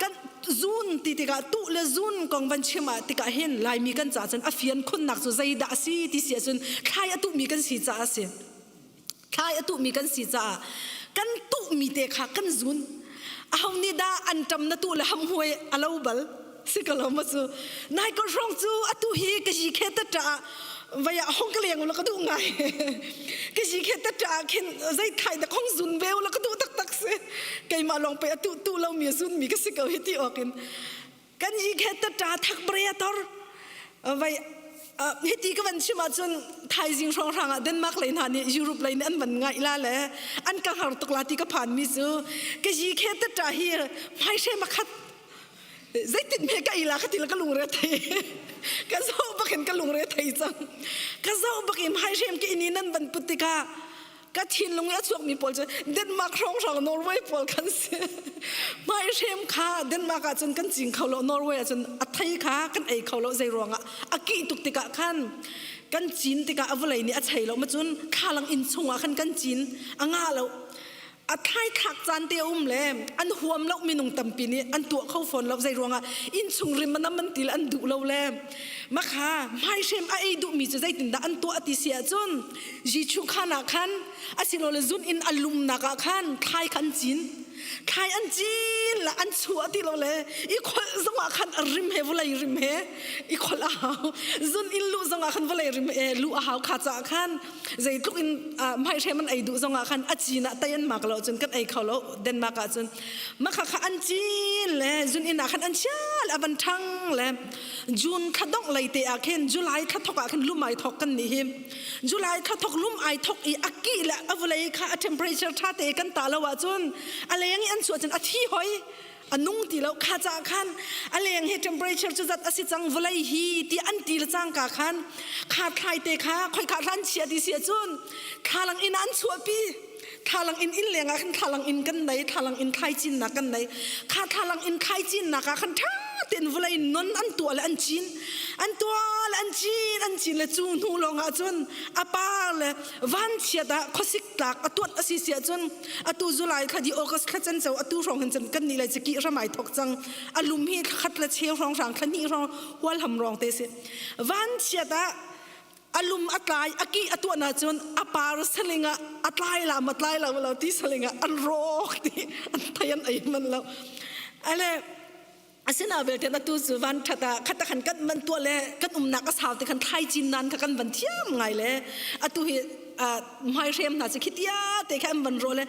Kan zun ti tikah tuh le zun kong van chim ah tikah hin Laimi kan caah cun a fian khunnak cu zeidah a si ti si ahcun thlai a tuhmi kan si caah a si. Thlai a tuhmi kan si caah kan tuhmi te kha kan zun. Aho nih dah an ṭam na tuh le hamhuai a lo bal? Si ka lo ma cu. Nai ko hrong cu atu hi ka ji khe ta ta vaya hong ka leng la ka duh ngai. Ka ji khe ta ta khin zei thai da khong zun veu la ka duh tak tak si. Keimah lawng pe atu tu lo mi zun mi ka si ko hi ti awkin. Kan ji khe ta ta thak bre tor. Vai hiti ka van chim ahcun thaizing hrawnghrang ah Denmark lei hna nih Europe lei nih an van ngaih la le an ka har tuk la ti ka phan mi cu ka ji khe ta ta hi hmai a khat zeitin me ka ila ka ti la ka lungre thei ka zoh bakin ka lungre thei cang ka zoh bakin hmai hrem ke ini nan van put tikah ka thinlung i a chuakmi pawl cu Denmark hrawnghrang Norway pawl kan si. Hmai hrem kha Denmark ah cun kan cing kho lo Norway ah cun a thei kha kan ei kho lo zei ruangah a kih tuk tikah khan kan cin tikah a vawlei nih a chei lo ma cun thlalang inn chungah khan kan cin a nga lo a thlai thlak caan te um le an huam lo minung tampi nih an tuah kho fawn lo zei ruangah inn chung rim anam an til an duh lo le makha hmaihrem a ei duhmi cu zeitindah an tuah ti si ahcun Jesuh khan ah khan asilole zun in a lumnak ah khan thlai kha an cin thlai an cin la an chuah ti lo le i kholh zongah khan a rim he vawlei rim he i kholh a hau zun in luh zongah khan vawlei rim he luh a hau kha caah khan zeitluk in hmaihrem an ei duh zongah khan a cin ah tai an mak lo cun kan ei kho lo Denmark ah cun makha kha an cin le zun inn ah khan an chial a van ṭhang le June thla dongh lei te ah khin July thla thok ah khin lum ai thok kan nih hi July thla thok lum ai thok i a ki le a vawlei kha a temperature ṭha te kan ta lo ahcun a leng i an chuah cun a thi hoi a nung ti lo kha ca khan a leng hi temperature cu zat a si cang vawlei hi ti an ti le cangka khan kha thlai te kha khoi kha hlan chia ti si ahcun thlalang in an chuahpi thlalang in inn leng ah khan thlalang in kan nei thlalang in thlai cinnak kan nei kha thlalang in thlai cinnak ah khan ṭha tein vawlei non an tuah le an cin an tuah le an cin an cin le cu hnu lawng ah cun a par le vanchiat ah khuasik tlak a tuat a si si ahcun atu July thla di August thla can co atu hrawng hin cun kan nih le ciki ram ai thok cang a lum hi thla khat le cheu hrawng hrang thla hnih hrawng hual ham rong te si vanchiat ah alum a tlai a ki a tuah na cun a par saling ah a tlai la ma tlai lo lo ti saling ah an rawk ti an thai an ei man lo ale asina belte na tu cu van that ah khata khan kan man tuah le kan umnak a sau te khan thlai cin nan kha kan van thiam ngai le atu hi hmai hrem hna cu khitia te kha an van ro le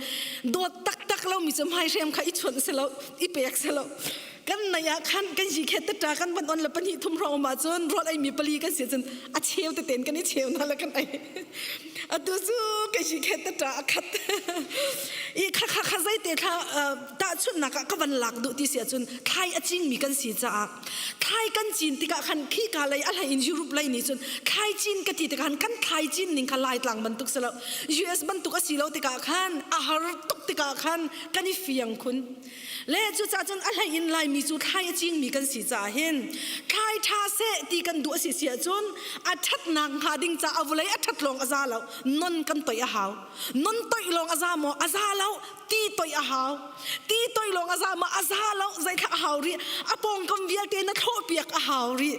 dawt taktak lo mi cu hmai hrem kha i chuan se lo i pek se lo kan nei ah khan kan ji khet ta kan van on le pahnih thum ro ma cun rol ei mi pali kan si cun a cheu te ten kan i cheu na le kan ei atu cu ka ji khet ta a khat i kha kha kha zei te thla tahchunhnak ah ka van lak duh ti si ahcun thlai a cingmi kan si caah thlai kan cin tikah khan khika lei a hlei in Europe lei nih cun thlai cin ka ti tikah khan kan thlai cin ning kha Laitlang bantuk si lo US bantuk a si lo tikah khan a har tuk tikah khan kan i fiang khun le cucaah cun a hlei in Laimi cu thlai a cingmi kan si caah hin thlai ṭha seh ti kan duh a si si ahcun a ṭhatnak hnga ding caah a vawlei a ṭhat lawng a za lo non kan toih a hau non toih lawng a za maw a za lo ti toih a hau ti toih lawng a za ma a za lo zeithla a hau rih a pawngkam vialte na thlawh piak a hau rih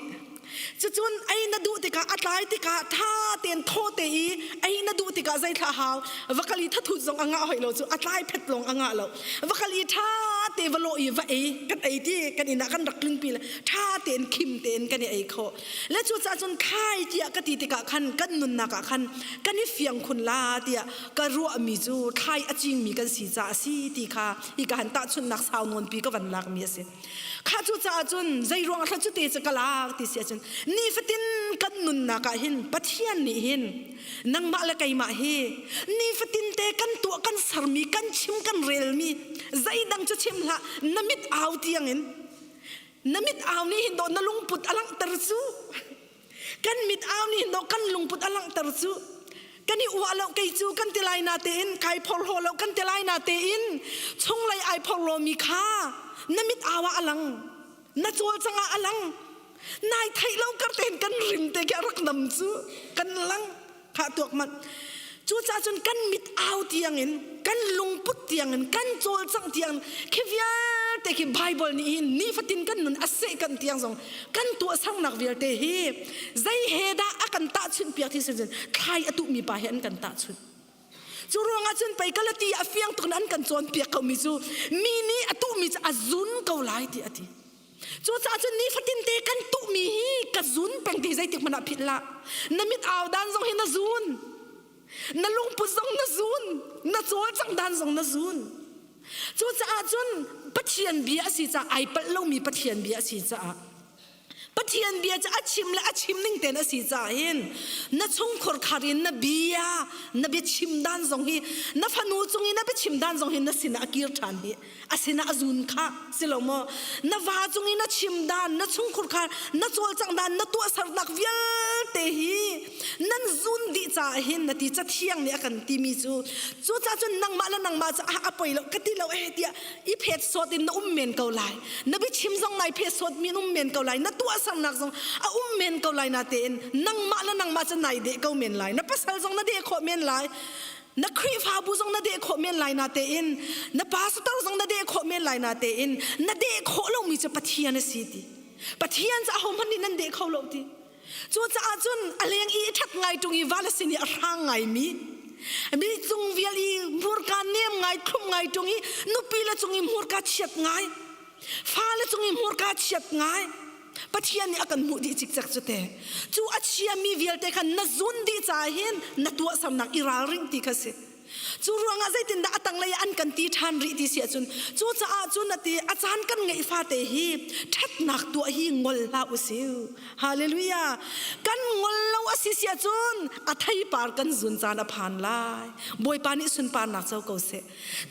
cucun ei na duh tikah a tlai tikah tha tein thaw te i ei na duh tikah zeithla hau vakali thathut zong a ngah hoi lo cu a tlai phet lawng a ngah lo vakali tha te va lawh i va ei kan ei ti kan inn ah kan rak tlunpi le tha tein khim tein kan i ei kho Le cucaah cun khai tiah ka ti tikah khan kan nunnak ah khan kan i fiang khun la tiah ka ruahmi cu thlai a cingmi kan si caah a si ti kha hi ka han tahchunhnak sau nawnpi ka van lakmi a si. Kha cucaah cun zei ruang thla cu te cu ka lak ti si ahcun nifatin kan nunnak ah hin Pathian nih hin nangmah le keimah hi nifatin te kan tuah kan sermi kan chim kan relmi zeidang cu chim hlah na mit au tiangin Na mit au nih hin dawh na lungput a langhter cu. Kan mit au nih hin dawh kan lungput a langhter cu. Kan i uah lo kei cu kan ti lai na tein kai phorhlaw lo kan ti lai na tein chunglei ai phorhlaw mi kha na mit au ah a lang. Na cawlcang ah a lang. Nai theih lo kar tein kan rim te khi a rak nam cu kan lang. Kha tuak manh. Cucaah cun kan mit au tiangin, kan lungput tiangin, kan cawlcangh tiang khi vialte khi Bible nih hin nifatin kan nun a seh kan tiang zong kan tuahsernak vialte hi zei he dah a kan tahchunh piak ti sin thlai a tuhmi pa he an kan tahchunh. Cu ruangah cun pei Galati a fiang tuk in an kan cawnpiak komi cu mi nih a tuhmi cu a zun ko lai ti a ti. Cucaah cun nifatin te kan tuhmi hi ka zun peng ti zeitik hmanh ah philh hlah. Na mit au dan zong hi na zun. Na lungput zong na zun. Na cawlcangh dan zong na zun. Cucaah cun Pathian bia a si caah ai palh lomi Pathian bia a si caah Pathian bia cu a chim le a chim ning tein a si caah hin na chungkhur khar in na bia na bia chim dan zong hi na fanu cung i na bia chim dan zong hi na sinah a kir ṭhan hi a sinah a zun kha si lo maw na va cung i na chim dan na chungkhur khar na cawlcangh dan na tuahsernak vialte hi nan zun dih caah hin na ti cathiang nih a kan timi cu cucaah cun nangmah le nangmah cu a poi lo ka ti lo eh tiah i phet sawt in na um men ko lai na biachim zong nai phet sawt mi um men ko lai na tuahsernak zong a um men ko lai na tein nangmah le nangmah cu nai deh ko men lai na pasal zong na deh khawh men lai na Khrihfabu zong na deh khawh men lai na tein na pastor zong na deh khawh men lai na tein na deh khawh lomi cu Pathian a si ti Pathian cu ahohmanh nih nan deh kho lo ti Cucaah cun a leng i ṭhat ngai ṭung i val a sin i a hrang ngaimi mi cung vial i hmurka nem ngai thlum ngai ṭung i nupi le cung i hmurka chiat ngai fale cung i hmurka chiat ngai Pathian nih a kan hmuh dih cikcek cu te cu a chiami vialte khan na zun dih caah hin na tuahsernak i ralring ti kha si Cu ruangah zeitindah a tanglei ah an kan ti ṭhan rih ti si ahcun cucaah cun a ti a caan kan ngeih fate hi ṭhatnak tuah hi ngol hlah usih. Hallelujah. Kan ngol lo a si si ahcun a theipar kan zun caan a phan lai. Bawipa nih sunparnak co ko seh.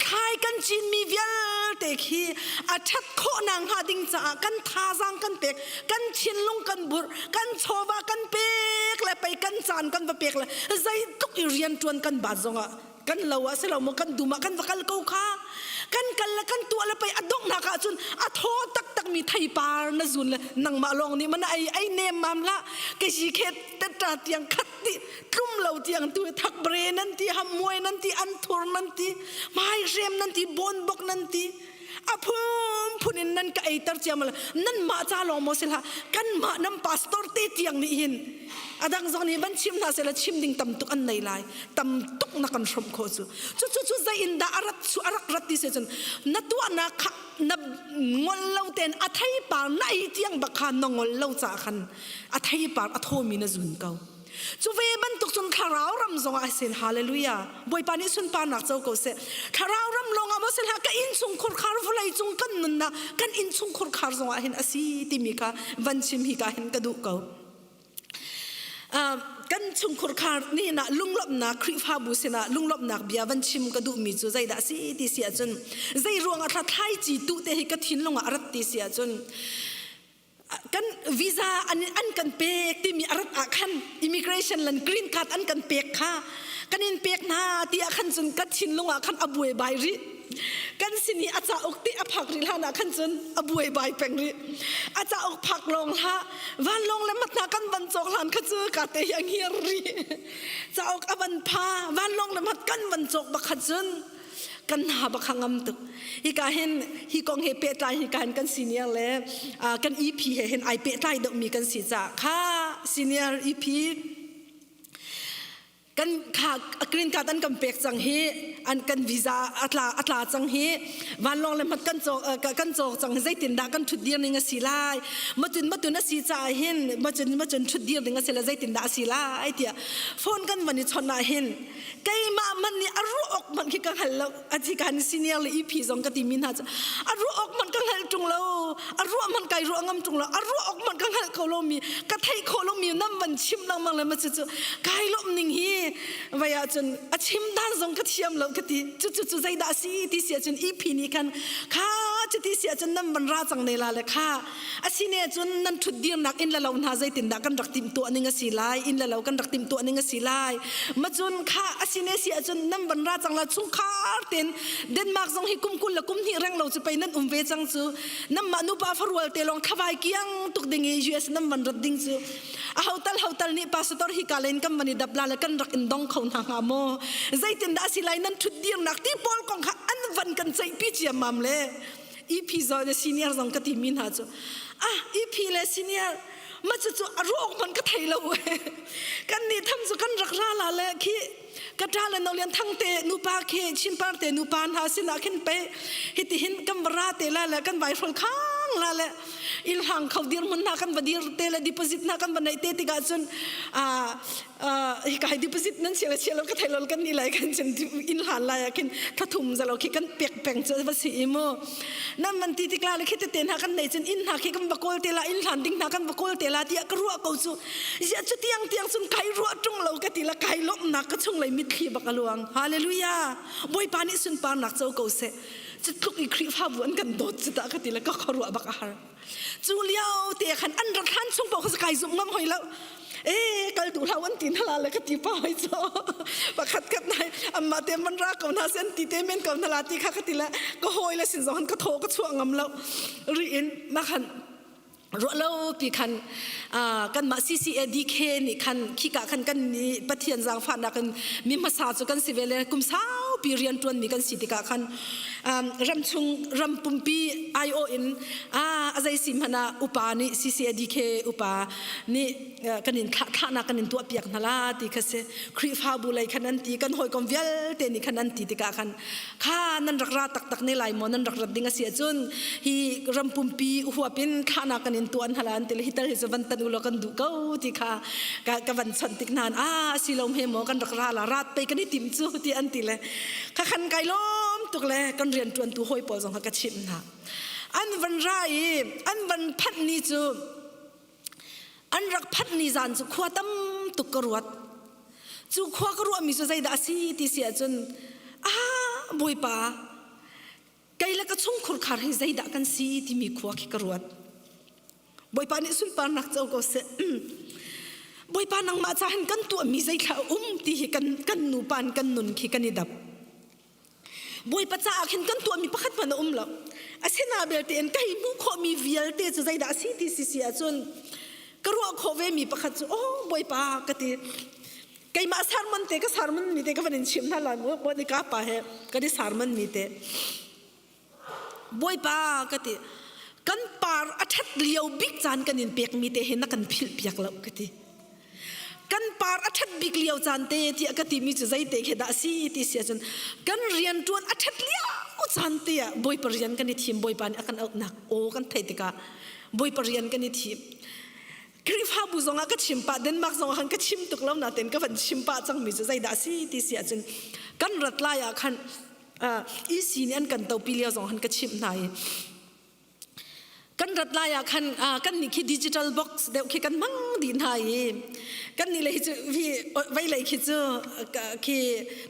Thlai kan cinmi vialte khi a ṭhat khawhnak hnga ding caah kan thazaang kan pek, kan thinlung kan burh, kan chawva kan pek le pei kan caan kan va pek le zeitluk i rianṭuan kan baat zongah kan lo ah si lo maw kan dum ah kan va kal ko kha kan kal le kan tuah le pei a donghnak ah cun a thaw taktak mi theipar na zun le nangmah lawng nih mana ei ei nem mam hlah keji khet teta tiang khat ti tlum lo tiang tu thak bre nan ti ham muai nan ti an thur nan ti mai hrem nan ti bon bok nan ti a phun phun in nan ka eiter ciam nan mah ca lawng maw sila kan mah nan pastor te tiang nih hin adang zong nih van chim hna sela chim ding tam tuk an nei lai tam tuk na kan hrom kho cu cu cu cu zei in dah arat su arak rat ti se cun na tuahnak kha na ngol lo ten a thei par na ei tiang bak kha na ngol lo ca khan a thei par a thomi na zun ko Cu ve bantuk cun thlarau ram zongah a sin hallelujah Bawipa nih sunparnak co ko seh thlarau ram lawngah maw seh ka innchung khurkhar vawlei cung kan nunnak kan innchung khurkhar zongah hin a si timi kha van chim hi ka hin ka duh ko kan chungkhur khar ni na lunglawmhnak Khrihfabu sinah lunglawmhnak bia van chim ka duhmi cu zeidah a si ti si ahcun zei ruangah thla thlaici tuh te hi ka thinlung ah a rat ti si ahcun kan visa an, an kan pek timi a rat ah khan immigration lan green card an kan pek kha kan in pek hna ti ah khan cun ka thinlung ah khan a buai bai rih kan sin i a cauk te a phak rih hlan ah khan cun a buai bai peng rih a cauk phak lawng hlah vanlawng le mat hna kan van cawk hlan kha cu ka te hi a ngir rih cauk a van pha vanlawng le mat kan van cawk bakhat cun kan hna bak ngam tuk hika hin hi kong he pehtlai hi kan kan senior le kan EP he hin ai pehtlai deuh mi kan si ca kha senior EP kan kha green card an kan pek cang hi an kan visa atla atla cang hi vanlawng le mat kan cawk kan cawk cang zeitin dah kan thut dir ning a si lai matun matun a si ca hin macun macun thut dir ding a si la zeitin dah a si lai tiah phone kan van i chon ah hin keimah man nih a ruah awk hmanh khi ka hngal lo a thi kan senior le EP zong ka timi hna cu a ruah awk hmanh ka hngal ṭung lo a ruah hmanh kai ruah ngam ṭung lo a ruah awk hmanh ka hngalh kho lo mi ka theih khawh lo mi nam van chim lengmang le ma cu cu kai lawm ning hi vai ah cun a chim dan zong ka thiam lo ka ti cu cu cu zeidah si ti si ahcun EP nih khan kha cuti si ahcun nan van ra cang ne la le kha Asine cun nan ṭhut dirnak inn le lo hna zeitindah kan rak timhtuah ning a si lai inn le lo kan rak timhtuah ning a si lai macun kha asine si ahcun nan van ra cang la chungkhar ten Denmark zong hi kum 20 le kum hnih reng lo cu pei nan um ve cang cu nanmah nupa farual te lawng thlavai kiang tuk ding i US nan van rat ding cu a hotal hotal nih pastor hi ka len kan van i dap la le kan rak in dong kho hna hnga maw zeitindah a si lai nan ṭhut dirnak ti pawl kong kha an van kan ceihpi ciammam le EP zong le senior zong ka timi hna cu ah EP le senior ma cu cu a ruak man ka thei lo kan nih tham cu kan rak ra la le khi ka ṭa le nolian thang te nupa khi chimpar te nupa hna sinah khin pe hiti hin kan ra te la le kan vai hrol khang. la le inn hlang kho dirhmun hna kan va dir te le deposit hna kan va neih te tikah cun hi kai deposit nan chia le chia lo ka thei lo kan ni lai kan cun inn hlan lai ah khin thlathum zalo khi kan pek peng cu va si i mu nan man ti tik la le khi tete hna kan nei cun inn hna khi kan va kawl te la inn hlan ding hna kan va kawl te la tiah ka ruah ko cu zia cu tiang tiang cun kai ruah ṭung lo ka ti la kai lawmhnak ka chung lei mitthli bak a luang hallelujah bawipa nih sunparnak co ko seh cu tluk i Khrihfabu an kan dawt cu ta ka ti le ka khuaruah bak a har cu lio te khan an rak hlan chung paoh kha kai zumh ngam hoi lo e kal duh hlah an ti hna la le ka ti pa hoi cu pakhat khat nai amma te man ra ko hna sen ti te men ko hna la ti kha ka ti le ka hawi le sin zong ka thaw ka chuah ngam lo ri in ma khan ruahlo pi khan kanmah CCADK nih khan khika khan kan nih Pathian zaangfahnak in mi hmasa cu kan si ve le kum saupi rian ṭuanmi kan si tikah khan ramchung ram pumpi IO in a zei si hmanh ah upa nih CCADK upa nih kan in thlah thlahnak kan in tuah piak hna la ti kha si Khrihfabu lei khan an ti kan hawikom vialte nih khan an ti tikah khan kha nan rak ra taktak ne lai maw nan rak rat ding a si ahcun hi ram pumpi huap in thlahnak kan in tuan hala an ti le hi tal hi cu van tan ulaw kan duh ko ti kha ka, ka van chawnh tik nan a si lo he maw kan rak ra la rat pei kan i tim cu ti an ti le kha khan kai lawm tuk le kan rian tuan tu hawi pawl zong kha ka chimh hna an van ra i an van phanh ni cu an rak phanh ni zan cu khua tam tuk ka ruat cu khua ka ruahmi cu zeidah a si ti si ahcun ah bawipa kei le ka chungkhur khar hi zeidah kan si timi khua khi ka ruat bawipa nih sunparnak co ko seh bawipa nangmah ca hin kan tuahmi zeithla a um ti hi kan kan nupa in kan nun khi kan i dap Bawipa caah khin kan tuahmi pakhat hmanh a um lo. Asina belte in ka hi hmuh khawhmi vialte cu zeidah a si ti si si ahcun ka ruah khawh ve mi pakhat cu oh Bawipa ka ti keimah sermon te ka sermon mi te ka van in chim hna lai mu bawi ka pa he kan i sermon mi te Bawipa ka ti kan par a ṭhat lio bik caan kan in pek mi te he na kan philh piak lo ka ti kan par a ṭhat bik lio caan te tiah ka timi cu zeite khi dah a si ti si ahcun kan rianṭuan a ṭhat lio caan te ah Bawipa rian kan i thim Bawipa nih a kan auhnak aw kan theih tikah Bawipa rian kan i thim Khrihfabu zongah ka chim pah Denmark zongah khan ka chim tuk lo nain ka van chim pah cangmi cu zeidah a si ti si ahcun kan rat lai ah khan EC nih an kan topi lio zong khan ka chimh hna i kan rat lai ah khan kan nih khi digital box deuh khi kan hmang dih hna i kan nih lei cu hi vei lei khi cu khi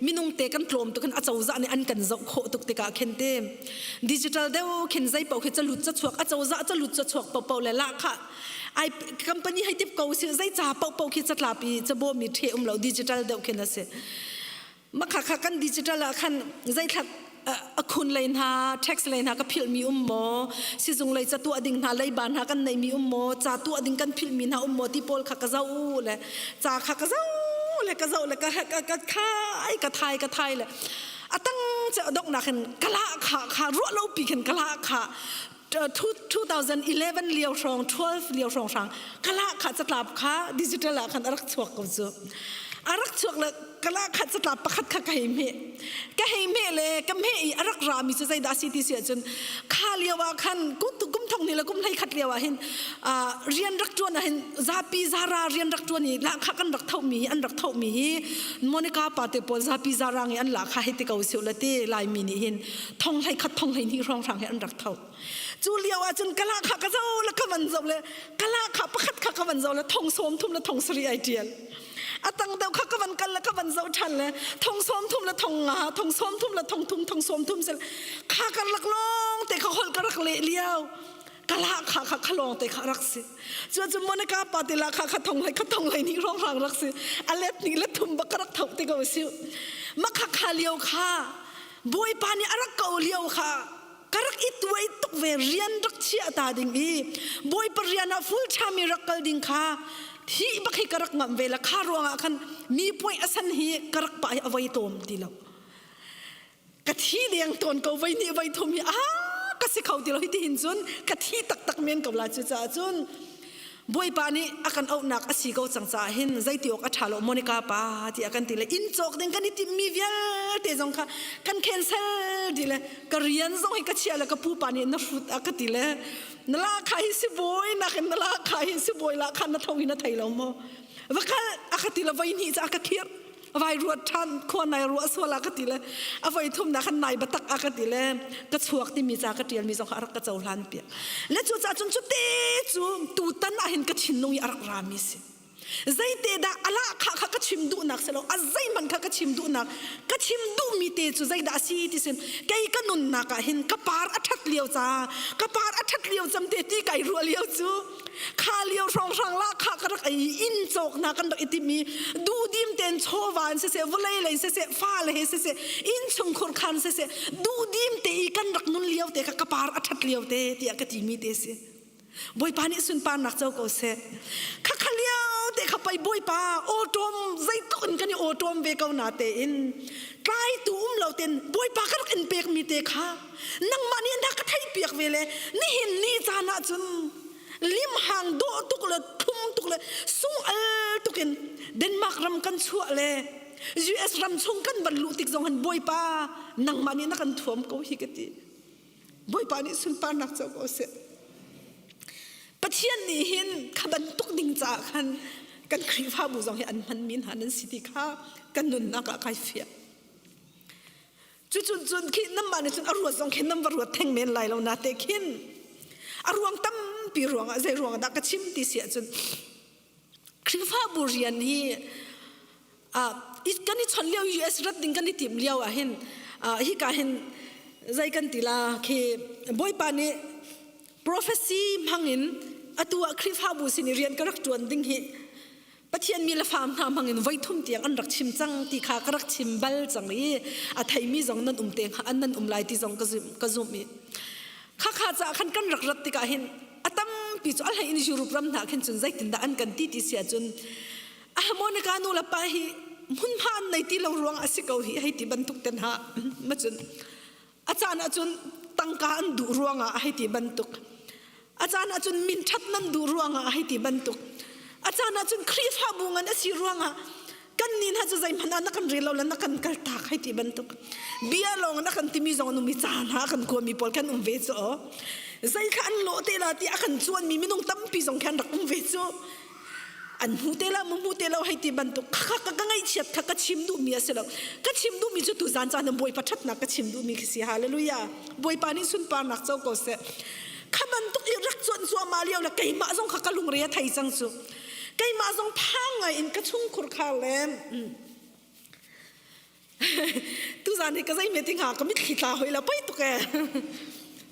minung te kan tlawm tuk in acozah nih an kan zoh khawh tuk tikah khin te digital deuh khin zei paoh khi calut cachuak acozah calut cachuak paohpaoh le lahkhah ai company hei tip ko si zei ca paohpaoh khi catlap i cabawm i ṭhe um lo digital deuh khin a si Makha kha kan digital ah khan zeithlak a khun lei hna tax lei hna ka philhmi um maw sizung lei ca tuah ding hna leiba hna kan neihmi um maw ca tuah ding kan philhmi hna um maw ti pawl kha ka zoh le ca kha ka zoh le ka zoh le ka ka thai ka thai ka thai le atang che adoknak hin kala kha kha ruah lo pi khin kala kha 2011 lio hrawng 12 lio hrawng hrang kala kha catlap kha digital ah khan a rak chuak ko cu a rak chuak le kala kha catlap pakhat kha ka hei hmeh ka hei hmeh le ka hmeh i a rak rami cu zeidah si ti si ahcun kha lio ah khan kum thong ni le kum hlei khat lio ah hin rian rak ṭuan ah hin zapi zara rian rak ṭuan i lahkhah kan rak thohmi hi an rak thohmi hi Monica pa te pawl zapi zara ngi an lahkhah hei ti ko siu le ti Laimi nih hin thong hlei khat thong hlei hnih hrawng hrang hi an rak tho cu lio ah cun kala kha ka zo le ka van zo le kala kha pakhat kha ka van zo le thong sawm thum le thong sari ai tial a tang deuh kha ka van kal le ka van zo than le thong sawm thum le thong nga thong sawm thum le thong thum thong sawm thum sel kha ka lak long te kha hol ka rak le liao kala kha kha khalong te kha rak si cu cu Monica pa te la kha kha thong lai kha thong lai ni rong rang rak si alet ni le thum ba ka rak thau te ko si ma kha kha lio kha Bawipa nih a rak ko lio kha ka rak i tuai tuk ve rian rak chiah ta ding i Bawipa rian ah full time i rak kal ding kha hi bak hi ka rak ngamh ve la kha ruangah khan mi puai asan hi ka rak pa hi a voi tom ti lo ka thi deng tawn ko voi nih voi thum hi a ka si kho ti lo hi ti hin cun ka thi taktak men ko la cu caah cun. Bawipa nih a kan auhnak a si ko cang caah hin zeiti awk a ṭha lo Monica pa tiah kan ti le inn cawk ding kan i timhmi vialte zong kha kan cancel dih le ka rian zong hi ka chiah le ka pupa nih na hrut a ka ti le na la kha hi sibawi nakin na la kha hi sibawi la khan na tho hi na thei lo maw va kal a ka ti le voi hnih ca a ka khirh vai ruat ṭhan khua nai ruah sual a ka ti le a voi thum na khan nai batak a ka ti le ka chuak timi ca ka ṭial mi zong kha a rak ka cohlan piak le cu ca cun cu te cu tutan ah hin ka thinlung i a rak rami si zeite dah ala kha kha ka chim duhnak si lo a zeihmanh kha ka chim duhnak ka chim duhmi te cu zeidah a si ti sin kei ka nunnak ah hin ka par a ṭhat lio ca ka par a ṭhat lio cam te ti kai ruah lio cu Kha lio hrawnghrang la kha ka rak ei inn cawk hna kan rak i tim i duhdim ten chawva in siseh vawlei lei siseh fa le he siseh inn chungkhur khan siseh duhdim te i kan rak nun lio te kha ka par a ṭhat lio te tiah ka timi te si. Bawipa nih sunparnak co ko seh. Kha kha lio te kha pei Bawipa awṭawm zeitluk in kan i awṭawm ve ko na tein tlaitu um lo ten Bawipa ka rak in pekmi te kha nangmah nih na ka theihpiak ve le nihin ni caan ah cun limhang dawh tuk le thlum tuk le sung al tuk in Denmark ram kan chuah le US ram chung kan van luh tik zong han Bawipa nangmah nih na kan thuam ko hi ka ti Bawipa nih sunparnak co ko seh Pathian nih hin kha bantuk ding caah khan kan Khrihfabu zong hi an hmanmi hna nan si ti kha kan nunnak ah kai fiah Cucun cun khi namah nih cun a ruat zong khin nan va ruat theng men lai lo na te khin a ruang tampi ruangah zei ruang dah ka chim ti si ahcun Khrihfabu rian hi kan i chon lio US rat ding kan i tim lio ah hin hika hin zei kan ti la khi Bawipa nih prophecy hmangin atu ah Khrihfabu sin i rian ka rak tuan ding hi Pathian mi le fa hna hmangin voithum tiang an rak chim cang ti kha ka rak chim bal cang i a theimi zong nan um te hnga nan um lai ti zong ka zumh i khakha caah khan kan rak rat tikah hin a tampi cu a hlei in Europe ram hna khin cun zeitindah an kan ti ti si ahcun a harmonica nu le pa hi hmunhma an nei ti lo ruang a si ko hi hei ti bantuk ten ha ma cun A caan ahcun tangka an duh ruangah a hei ti bantuk. A caan ahcun min ṭhat nan duh ruangah a hei ti bantuk. A caan ahcun Khrihfabu ngan a si ruangah kan nih hna cu zeihmanh ah na kan rel lo le na kan kaltak hei ti bantuk. Bia lawng na kan timi zong an um i caan ha kan kuami pawl kan um ve cu aw. Zei kha an lawh te la ti a kan cuanmi minung tampi zong khan rak um ve cu. An hmu te lo mu hmu te lo hei ti bantuk kha ka ka ngaihchiat kha ka chim duhmi a si lo ka chim duhmi cu tuzan caan ah Bawipa ṭhatnak ka chim duhmi khi si hallelujah Bawipa nih sunparnak co ko seh kha bantuk i rak cuanh cuahmah lio le keimah zong kha ka lungre a thei cang cu keimah zong phang ngai in ka chungkhur khar le Tuzan hi ka zei me ting ha ka mitthli tla hoi la poi tuk e.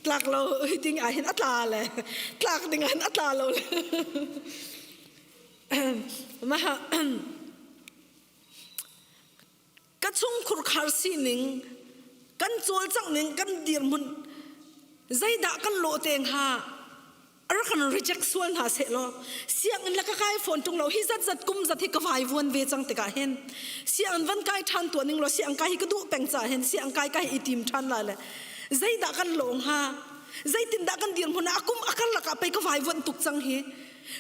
Tlak lo hi ting ah hin a tla le tlak ding ah hin a tla lo le. Ma ka chung khurkhar sining kan cawlcangh ning kan dirhmun zeidah kan lawh te hnga a rak kan reject sual hna seh law sianginn le ka kai fawn ṭung lo hi zat zat kum zat hi ka vai vuan ve cang tikah hin sianginn van kai ṭhan tuah ning law siang kai hi ka duh peng caah hin siang kai ka hi i tim ṭhan lai le zeidah kan lawng hnga zeitindah kan dirhmun ah a kum a karlak ah pei ka vai vuan tuk cang hi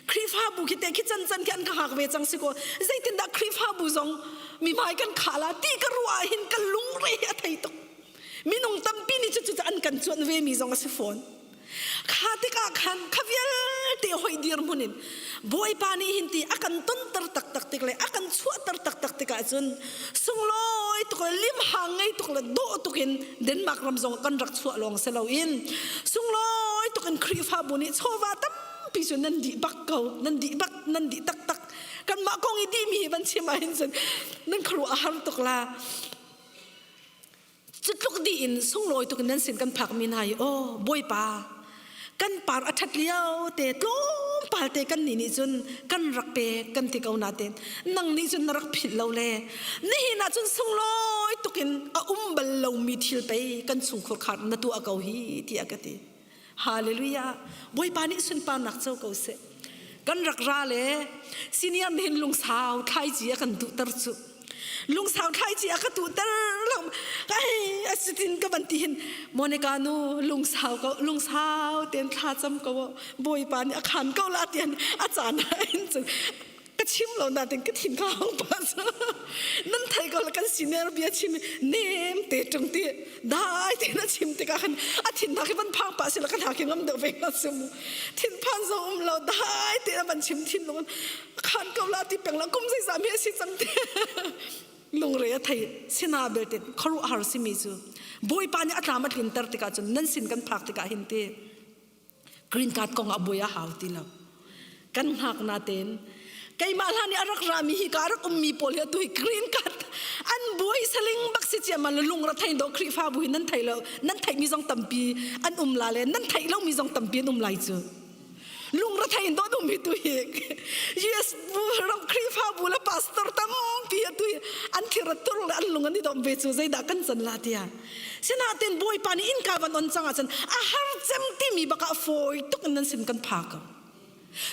Khrihfabu khi te khi can can khi an ka hak ve cang si ko zeitindah Khrihfabu zong mi hmai kan khah la ti ka ruah hin ka lungre a thei tuk minung tampi nih cu cu an kan cuanh ve mi zong a si fawn Kha tikah khan kha vialte hoi dirhmun in Bawipa nih hin ti a kan tonter taktak tik le a kan chuahter taktak tikah cun sunglawi tuk le limhang ngei tuk le dawh tuk in Denmark ram zong kan rak chuah lawng si loin sunglawi tuk in Khrihfabu nih chawva tampi cu nan dih bak ko nan dih bak nan dih taktak kanmah kong i dihmi hi van chim ahhin cun nan khuaruah a har tuk la Cutluk dih in sunglawi tuk in nan sin kan phakmi hna hi aw Bawipa kan par a ṭhat lio te tlawmpal te kan nih nih cun kan rak pek kan ti ko nain nang nih cun na rak philh lo le nihin ah cun sunglawi tuk in a um bal lomi thil pei kan chungkhur khar na tuah ko hi tiah ka ti. Hallelujah. Bawipa nih sunparnak co ko seh. Kan rak ra le senior nih hin lungsau thlaici a kan duhter cu. Lungsau thlaici a ka tuhter lo. Ai asitin ka van ti hin Monica nu lungsau ko lungsau ten thla cam ko Bawipa nih a khan ko la tian a caan ah in cun ka chim lo na tin ka thin kha hong pa nan thai ko la kan senior bia chim nem te tung ti dai te na chim tikah khan a thin na khi van phang pa sila kan ha khi ngam deuh ve na sim thin phan zo um lo dai te na van chim thin lo khan ko la ti peng la kum zei za mi si cang te lungre a thei sina belte kharu har si mi chu bawipa nih a tlam a tlin ter tikah cun nan sin kan phak tikah hin te Green card kong ah buai a hau ti lo. Kan hngak natein keimah hlan i a rak rami hi ka rak ummi pawl hi atu hi green card an buai saling bak si cia man lung ra thei do Khrihfabu hi nan thei lo nan theih mi zong tampi an um la le nan theih lo mi zong tampi an um lai cu lung ra thei do dum hi tu hi US ram Khrihfabu le pastor tampi atu hi an thira tur le an lung an i dom ve cu zeidah kan can la tia Sinain Bawipa nih innka van on cang ahcun a har cem timi bak ah fawi tuk in nan sin kan pha ko.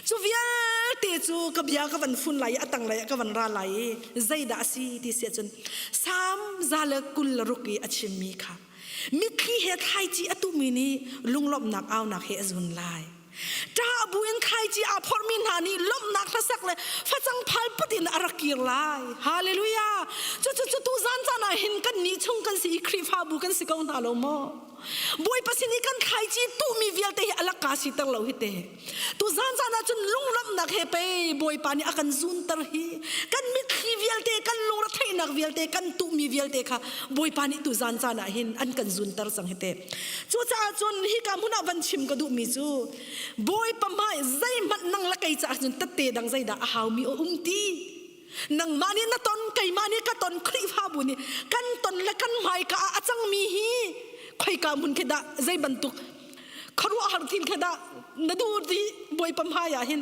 Cu vialte cu ka bia ka van fun lai i a tanglei ah ka van ra lai i zeidah a si ti si ahcun Salm za le 26 i a chimmi kha mitthli he thlaici a tuhmi nih lunglawmhnak aunak he a zun lai. Ṭah buin thlaici aa phorhmi hna nih lawmhnak hlasak le facang phal put in a rak kir lai. Hallelujah! Cucu cu tu zan caan ah hin kan nih chung kan si i Khrihfabu kan si ko hna lo maw? Bawipa sin i kan thlaici tuhmi vialte hi a lakka siter lo hi te. Tu zan caan ah cun lunglawmhnak he pei Bawipa nih a kan zunter hi. Kan mitthli vialte, kan lungretheihnak vialte, kan tuhmi vialte kha Bawipa nih tu zan caan ah hin an kan zunter cang hi te. Cucaah cun hika hmun ah van chim ka duhmi cu Bawipa hmai zeihmanh nang le kei caah cun tette dang zeidah a haumi a um ti. Nangmah nih na ton, keimah nih ka ton, Khrihfabu nih kan ton le kan hmaika ah a cangmi hi khoika hmun khi dah zei bantuk khuaruahhar thil khi dah na duh ti Bawipa hmai ah hin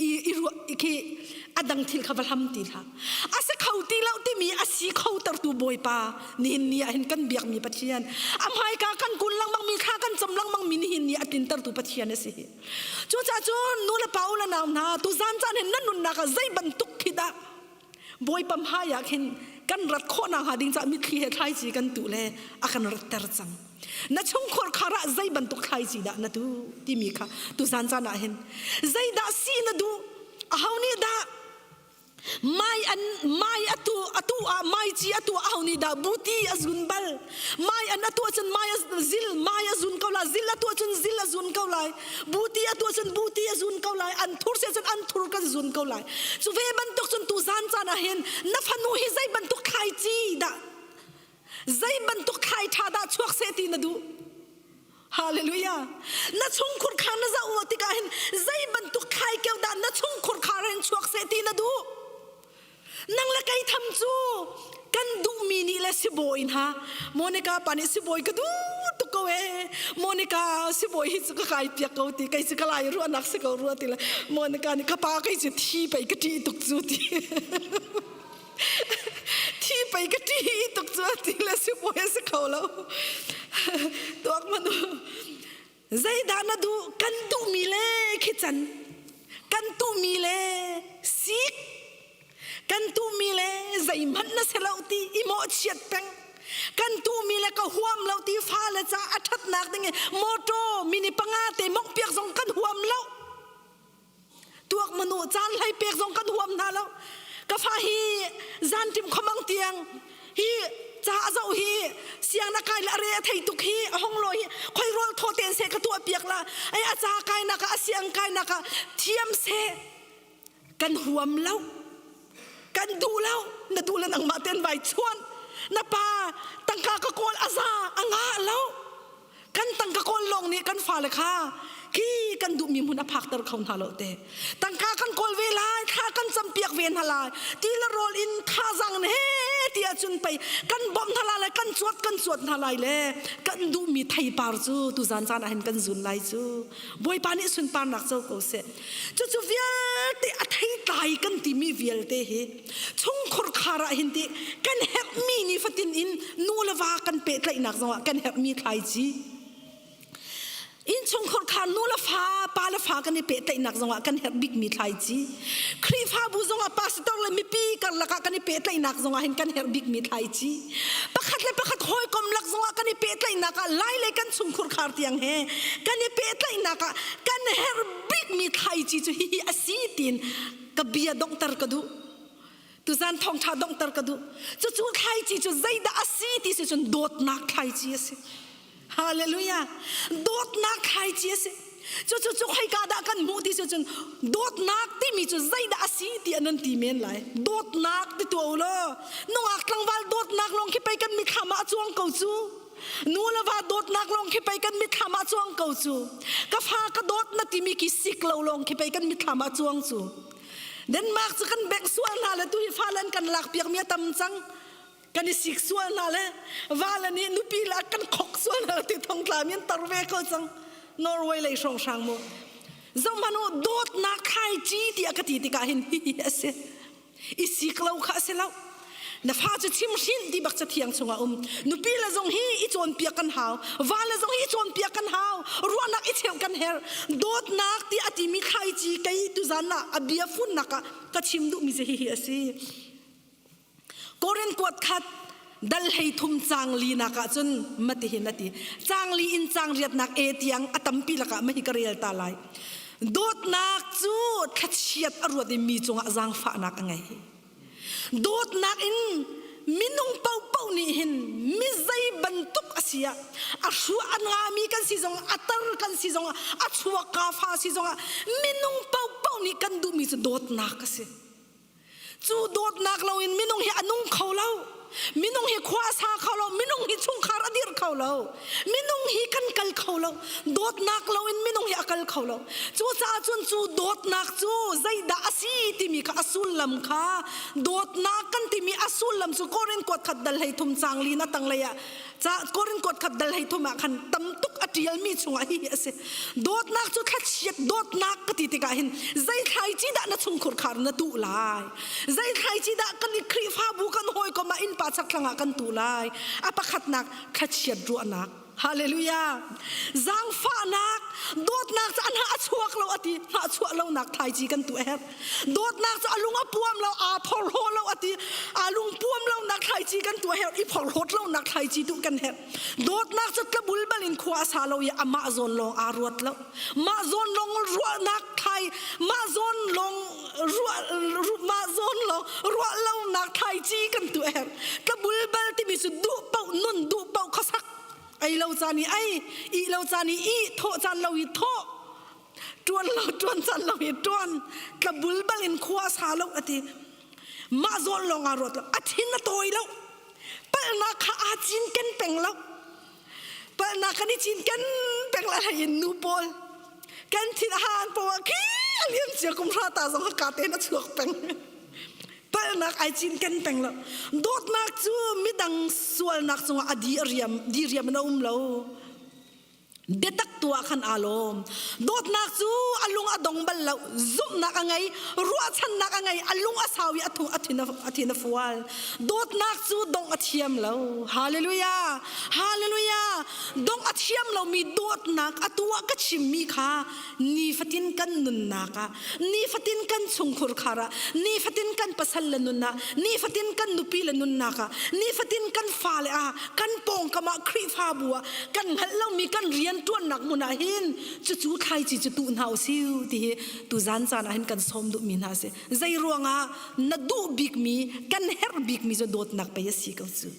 i i ruah khi a dang thil kha va hlam ti hlah a si kho ti lo timi a si kho tertu bawipa nihin ni ah hin kan biakmi pathian a hmaika kan kun lengmang mi thla kan cam lengmang mi nihin ni a tlintertu pathian a si cucaah cun nu le pa u le nau hna tu zan caan hin nan nunnak ah zei bantuk khi dah bawipa hmai ah khin kan rat khawh nak hnga ding caah mitthli he thlaici kan tuh le a kan ratter cang na chungkhur khar ah zei bantuk thlaici dah na tu timi kha tuzan caan ah hin zeidah si na duh aho nih dah mai an mai atu atu ah mai ci atu aho nih dah buti a zun bal mai an atu cun mai a zil mai a zun ko lai zil atu cun zil a zun ko lai buti atu cun buti a zun ko lai an thur se cun an thur kan zun ko lai cu ve bantuk cun tu zan caan ah hin na fanu hi zei bantuk thlaici dah zei bantuk thlai ṭha dah chuak seh ti na duh Hallelujah. Na chungkhur kha na zoh tikah hin zei bantuk thlai keu dah na chungkhur kha ren chuak seh ti na duh Nang le kei tham cu kan duhmi nih le sibawi hna Monica pa nih sibawi ka duh tuk ko ee Monica sibawi hi cu ka kai piak ko ti kei cu ka lai ruahnak si ko rua ti le Monica nih ka pa kei cu thi pei ka ṭih tuk cu ti thi pei ka ṭih tuk cu ti le sibawi a si kho lo tuak manu zeidah na duh kan duhmi le khi can kan tuhmi le sik kan tuhmi le zeihmanh na si lo ti i mawhchiat peng kan tuhmi le ka huam lo ti fale ca a ṭhatnak ding i motor mini panga te mongh piak zong kan huam lo tuak manu caan hlei pek zong kan huam hna lo ka fa hi zantim khomang tiang hi ca a zoh hi siang na kai le a re a thei tuk hi a hong lo hi khoi rawl thaw ten se ka tuah piak la ai a ca kai nak ah a siang kai nak ah thiam se kan huam lo kan duh lo na duh le nangmah ten vai chuan na pa tangka ka kawl a za a nga lo kan tangka kawl lawng nih kan fale kha khi kan duhmi hmun a phakter kho hna lo te tangka kan kawl ve lai thla kan campiak ve hna lai ti le rawl in thazang he ti ahcun pei kan bawmh hna lai le kan cuat kan cuat hna lai le kan duhmi theipar cu tuzan caan ah hin kan zun lai cu bawipa nih sunparnak co ko seh cucu vialte a theitlai kan timi vialte hi chungkhur khar ah hin ti kan herhmi nifatin in nu le va kan pehtlaihnak zongah kan herhmi thlaici. Innchungkhar kha nu le fa, pa le fa kan i pehtlaihnak zongah kan herh bikmi thlaici. Khrihfabu zongah pastor le mipi karlak ah kan i pehtlaihnak zongah hin kan herh bikmi thlaici. Pakhat le pakhat hawikom lak zongah kan i pehtlaihnak ah lai le kan chungkhur khar tiang he kan i pehtlaihnak ah kan herh bikmi thlaici cu hihi a si tiin ka bia donghter ka duh. Tuzan thawngṭha donghter ka duh. Cucu thlaici cu zeidah a si ti si cun dawtnak thlaici a si. Hallelujah. Dawtnak thlaici a si. Cucu cu khoika dah kan hmuh ti si cun dawtnak timi cu zeidah a si ti an ti men lai. Dawtnak ti tuah u law nungak tlangval dawtnak lawng khi pei kan mitthlam ah a cuang ko cu. Nu le va dawtnak lawng khi pei kan mitthlam ah cuang ko cu. Ka fa ka dawt na timi khi sik lo lawng khi pei kan mitthlam ah cuang cu. Denmark cu kan bengh sual hna le tu hi fa le an kan lak piak mi a tam cang. Kan i sik sual hna le va le nih nupi le kan khok sual hna ti thongtla mi an tar ve ko cang. Norway lei hrawnghrang mu. Zohmanh u dawtnak thlaici tiah ka ti tikah hin hihi a si. I sik lo kha a si lo. Na fa cu chimhrin ti bak cathiang chungah um. Nupi le zong hi i cawnpiak kan hau. Va le zong hi i cawnpiak kan hau. Ruahnak i cheuh kan herh. Dawtnak ti a timi thlaici kei tuzan ah a bia funnak ah ka chim duhmi cu hihi a si. Korin kuat khat dal hlei thum cang li nak ah cun matihin a ti. Cang li in cang riatnak e tiang a tampi lakah mahi ka rel ta lai. Dawtnak cu thlachiat a ruat i mi cungah zaangfahnak a ngei. Dawtnak in minung paohpaoh nih hin mi zei bantuk a si ah a hruah a ngami kan si zong a tar kan si zong a chuak ka fa si zong ah minung paohpaoh nih kan duhmi cu dawtnak a si. Cu dawtnak loin minung hi a nung kho lo. Minung hi khua a sa kho lo. Minung hi chungkhar a dir kho lo. Minung hi kan kal kho lo. Dawtnak loin minung hi a kal kho lo. Cucaah cun cu dawtnak cu zeidah a si timi kha a sullam kha dawtnak kan timi a sullam cu Korin kuat khat dal hlei thum cang li na tanglei ah ca Korin kuat khat dal hlei thum ah khan tam tuk a ṭialmi chungah hihi a si. Dawtnak cu thlachiat dawtnak ka ti tikah hin zei thlaici dah na chungkhur khar na tuh lai? Zei thlaici dah kan i Khrihfabu kan hawikom ah innpa chakthlang ah kan tuh lai? A pakhatnak thlachiat ruahnak. Hallelujah. Zaangfahnak, dawtnak cu an ha a chuak lo ati, hna chuah lonak thlaici kan tuah herh. Dawtnak cu a lung a puam lo, aa phorhlaw lo ati, aa lung puam lonak thlaici kan tuah herh, i phorhlawt lonak thlaici tu kan herh. Dawtnak cu tlabul bal in khua a sa lo i amah zawn lawng aa ruat lo. Mah zawn lawng ruahnak thlai, mah zawn lawng ruah mah zawn lawng ruah lonak thlaici kan tuah herh. Tlabul bal timi cu duh paoh nun duh paoh khuasak ei lo caan i ei, ih lo caan i ih, thawh caan lo i thawh, ṭuan lo ṭuan caan lo i ṭuan, tlabul bal in khua a sa lo a ti. Mah zawn lawng aa ruat lo, a thin a tawi lo. Palhnak kha aa cinken peng lo. Palhnak kan i cinken peng la in nu pawl kan thin a han poah khi a liam cia kum hra ta zong ka te na chuak peng. Palhnak ai cinken peng lo. Dawtnak cu midang sualnak cungah a di a riam di riam in a um lo. Biatak tu ah khan aa lawm. Dawtnak cu a lung a dong bal lo. Zumhnak a ngei, ruahchannak a ngei, a lung a sau i a thu a thin a, a thin a fual. Dawtnak cu dongh a thiam lo. Hallelujah! Hallelujah! Dongh a thiam lomi dawtnak atu ah ka chimmi kha nifatin kan nunnak ah, nifatin kan chungkhur khar ah, nifatin kan pasal le nun ah, nifatin kan nupi le nunnak ah, nifatin kan fale ah, kan pawngkam ah Khrihfabu ah kan hngalh lomi kan rian ṭuannak hmun ah hin cucu thlaici cu tuh hna usih ti hi tuzan caan ah hin kan sawm duhmi hna a si. Zei ruangah na duh bikmi kan herh bikmi cu dawtnak pei a si ko cu.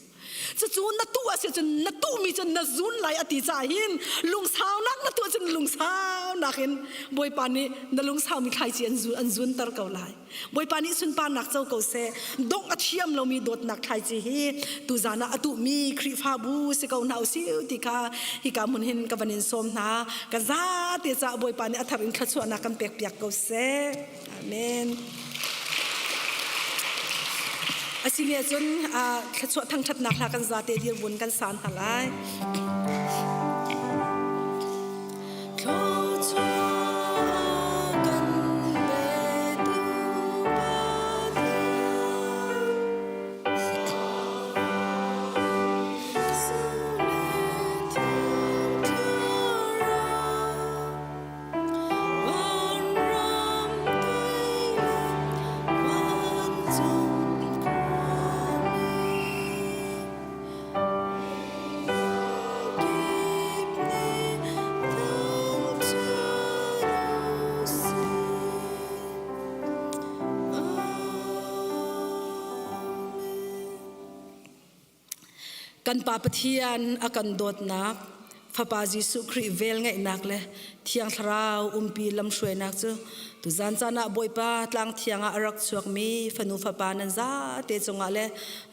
Cucu na tuh a si cun na tuhmi cu na zun lai a ti caah hin lungsaunak na tuah cun lungsaunak in Bawipa nih na lungsaumi thlaici an zun an zunter ko lai. Bawipa nih sunparnak co ko seh. Dongh a thiam lomi dawtnak thlaici hi tuzan ah a tuhmi Khrihfabu si ko hna usih ti kha hika hmun hin ka van in sawm hna. Ka zate caah Bawipa nih a thar in thluachuahnak kan pek piak ko seh. Amen. Asimi ahcun thluachuah thangṭhatnak hla kan zate dirvun kan san hna lai. Thluachuah kan petu Pathian, Jesuh le Thiang Thlarau. Kan Pa Pathian a kan dawtnak, Fapa Jesuh Khrih velngeihnak le Thiang Thlarau umpi lamhruainak cu tuzan caan ah Bawipa tlang thiang ah a rak chuakmi fanu fapa nan zate cungah le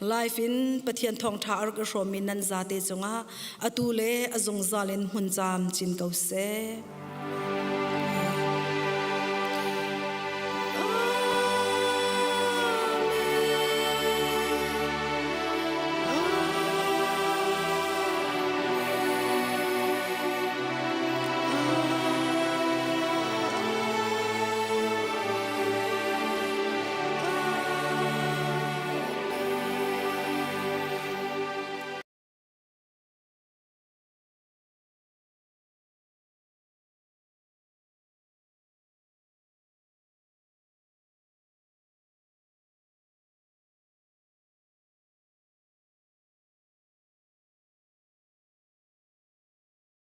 live in Pathian thawngṭha a rak i hrawmmi nan zate cungah atu le a zungzal in hmun caam cin ko seh.